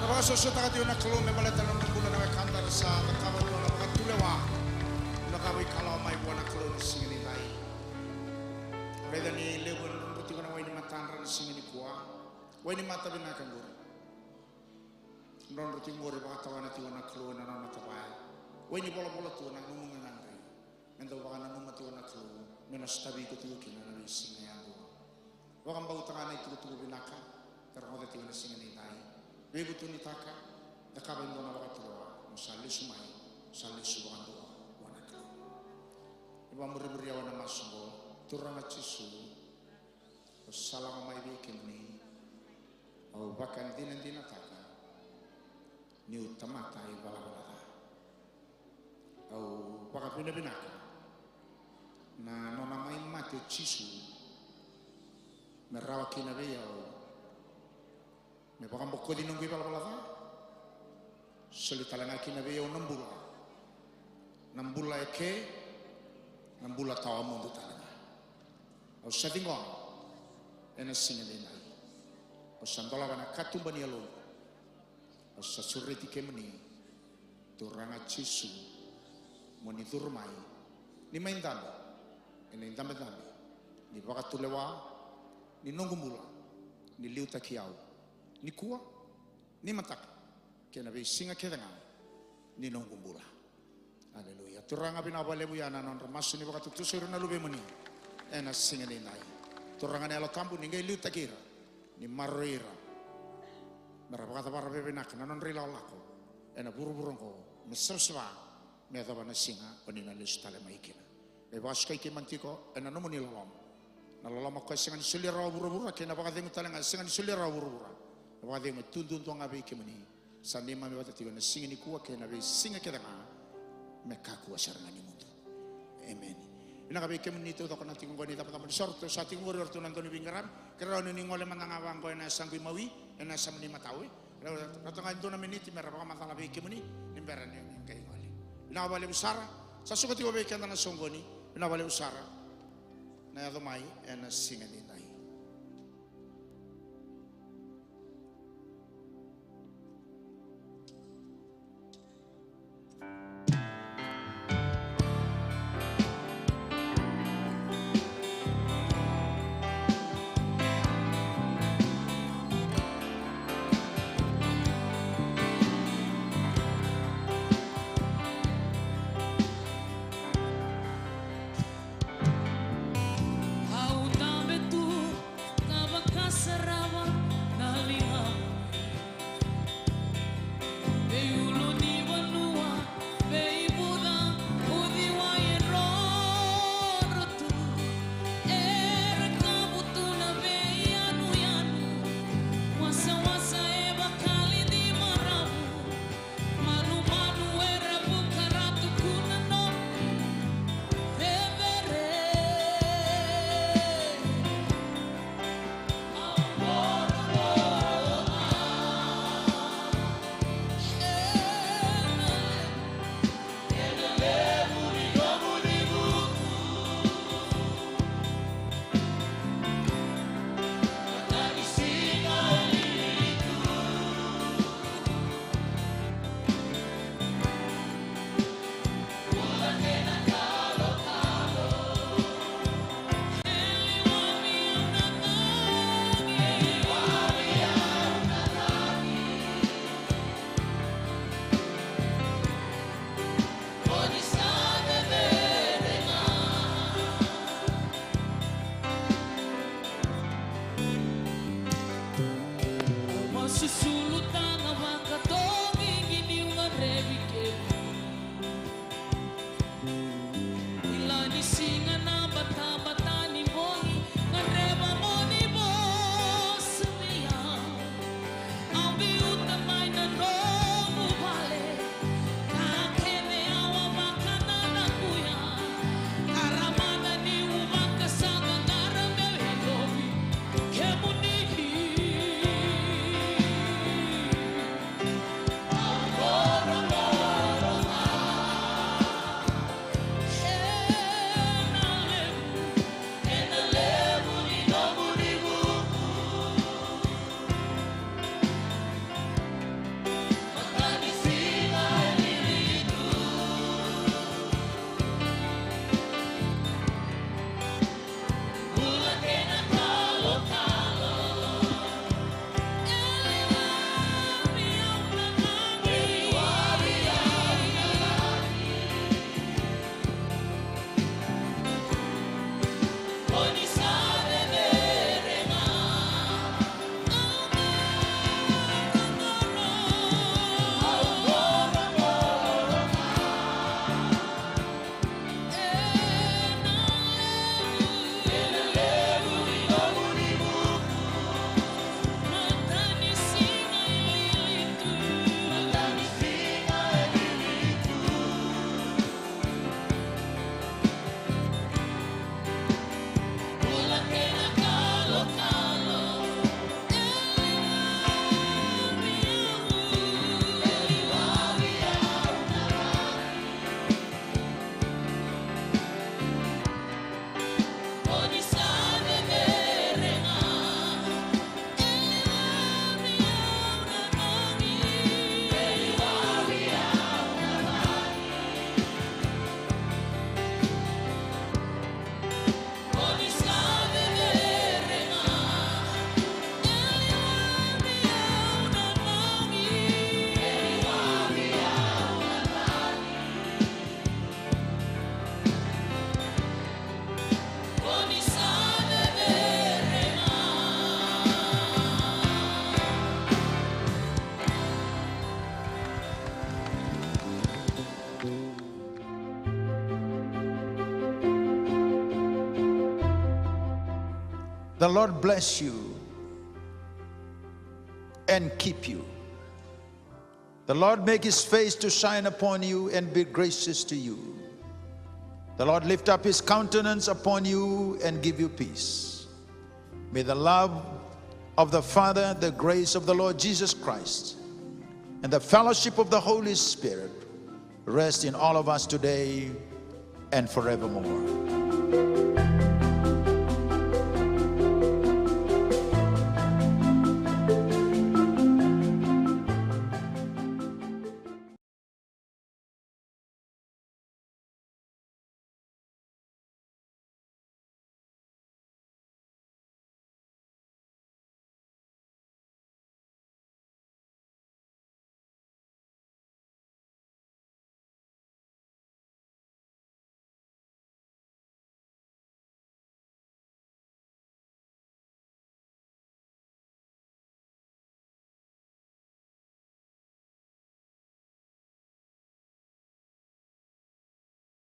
Na vakasosomitaka tiko na Kalou me baleta na nona bula na wekada ra sa cakava tiko na vakatulewa. Na ka vakaikalawa mai vua na Kalou na siga nikua. Raica ni levu e drodro tiko na wai ni matadra na siga nikua. Wai ni mata vinaka qori. Drodro tiko qori vakatawana tiko na Kalou ena nona tavaya. Wai ni volavola tu na nomu gagadre. e dau vakananuma tiko na Kalou me na sotavi iko tiko kina na veisiga yadua. Vakabautaka na itukutuku vinaka e rogoca tiko na siga nidai. Veivutunitaka, cakava e dua na vakatulewa, mo sa lesu mai, sa lesu vakadua vua na Kalou. Ni vakamuremure au ena masu oqo. Turaga Jisu, au sa lako mai vei kemuni. Au vakadinadinataka niu tamata ivalavala ca. Au vakavinavinaka na nona mai mate o Jisu me rawa kina vei au me vakabokoci noqu ivalavala ca. Soli tale ga kina vei au na bula, na bula eke, na bula tawamudu tale ga. Au sa ciqoma ena siga nidai. Au sa dolava na katuba ni yaloqu. Au sa sureti kemuni, Turaga Jisu, mo ni curu mai. Ni mai dabe ena idabedabe ni vakatulewa ni noqu bula. Ni liutaki au nikua, ni mataka, kei na veisiga kece ga ni noqu bula. Aleluya. Turaga, vinaka vakalevu ya na nodra masu ni vakatutusa ira na luvemuni ena siga nidai. Turaga na Yalo Tabu, ni qai liutaki ira, ni maroroi ira me ra vakacavara vakavinaka na nodra ilakolako ena vuravura oqo, me savasava, me yacova na siga o ni na lesu tale mai kina. Me vakasukai keimami tiko ena nomuni loloma. Na loloma koya sega ni solia rawa vuravura, kei na vakacegu tale ga e sega ni solia rawa vuravura. Na vakacegu e tu duadua ga vei kemuni. Sa neimami vata tiko ena siga nikua kei na veisiga kece ga me kakua sara ga ni mudu. Emeni. Vinaka vei kemuni taucoko na tiko oqo ni icabocabo ni soro, tou sa tiko oqori, o ratou na dau ni veiqaravi. Kerea ni gole mada ga vaqo ena yasaqu imawi, ena yasamu ni matau. Ratou ga e dua na miniti me ra vakamacala vei kemuni ni bera ni qai gole. Vinaka vakalevu sara. Sa suka tiko vei keda na soqoni. Vinaka vakalevu sara na yaco mai ena siga nidai. The Lord bless you and keep you. The Lord make his face to shine upon you and be gracious to you. The Lord lift up his countenance upon you and give you peace. May the love of the Father, the grace of the Lord Jesus Christ, and the fellowship of the Holy Spirit rest in all of us today and forevermore.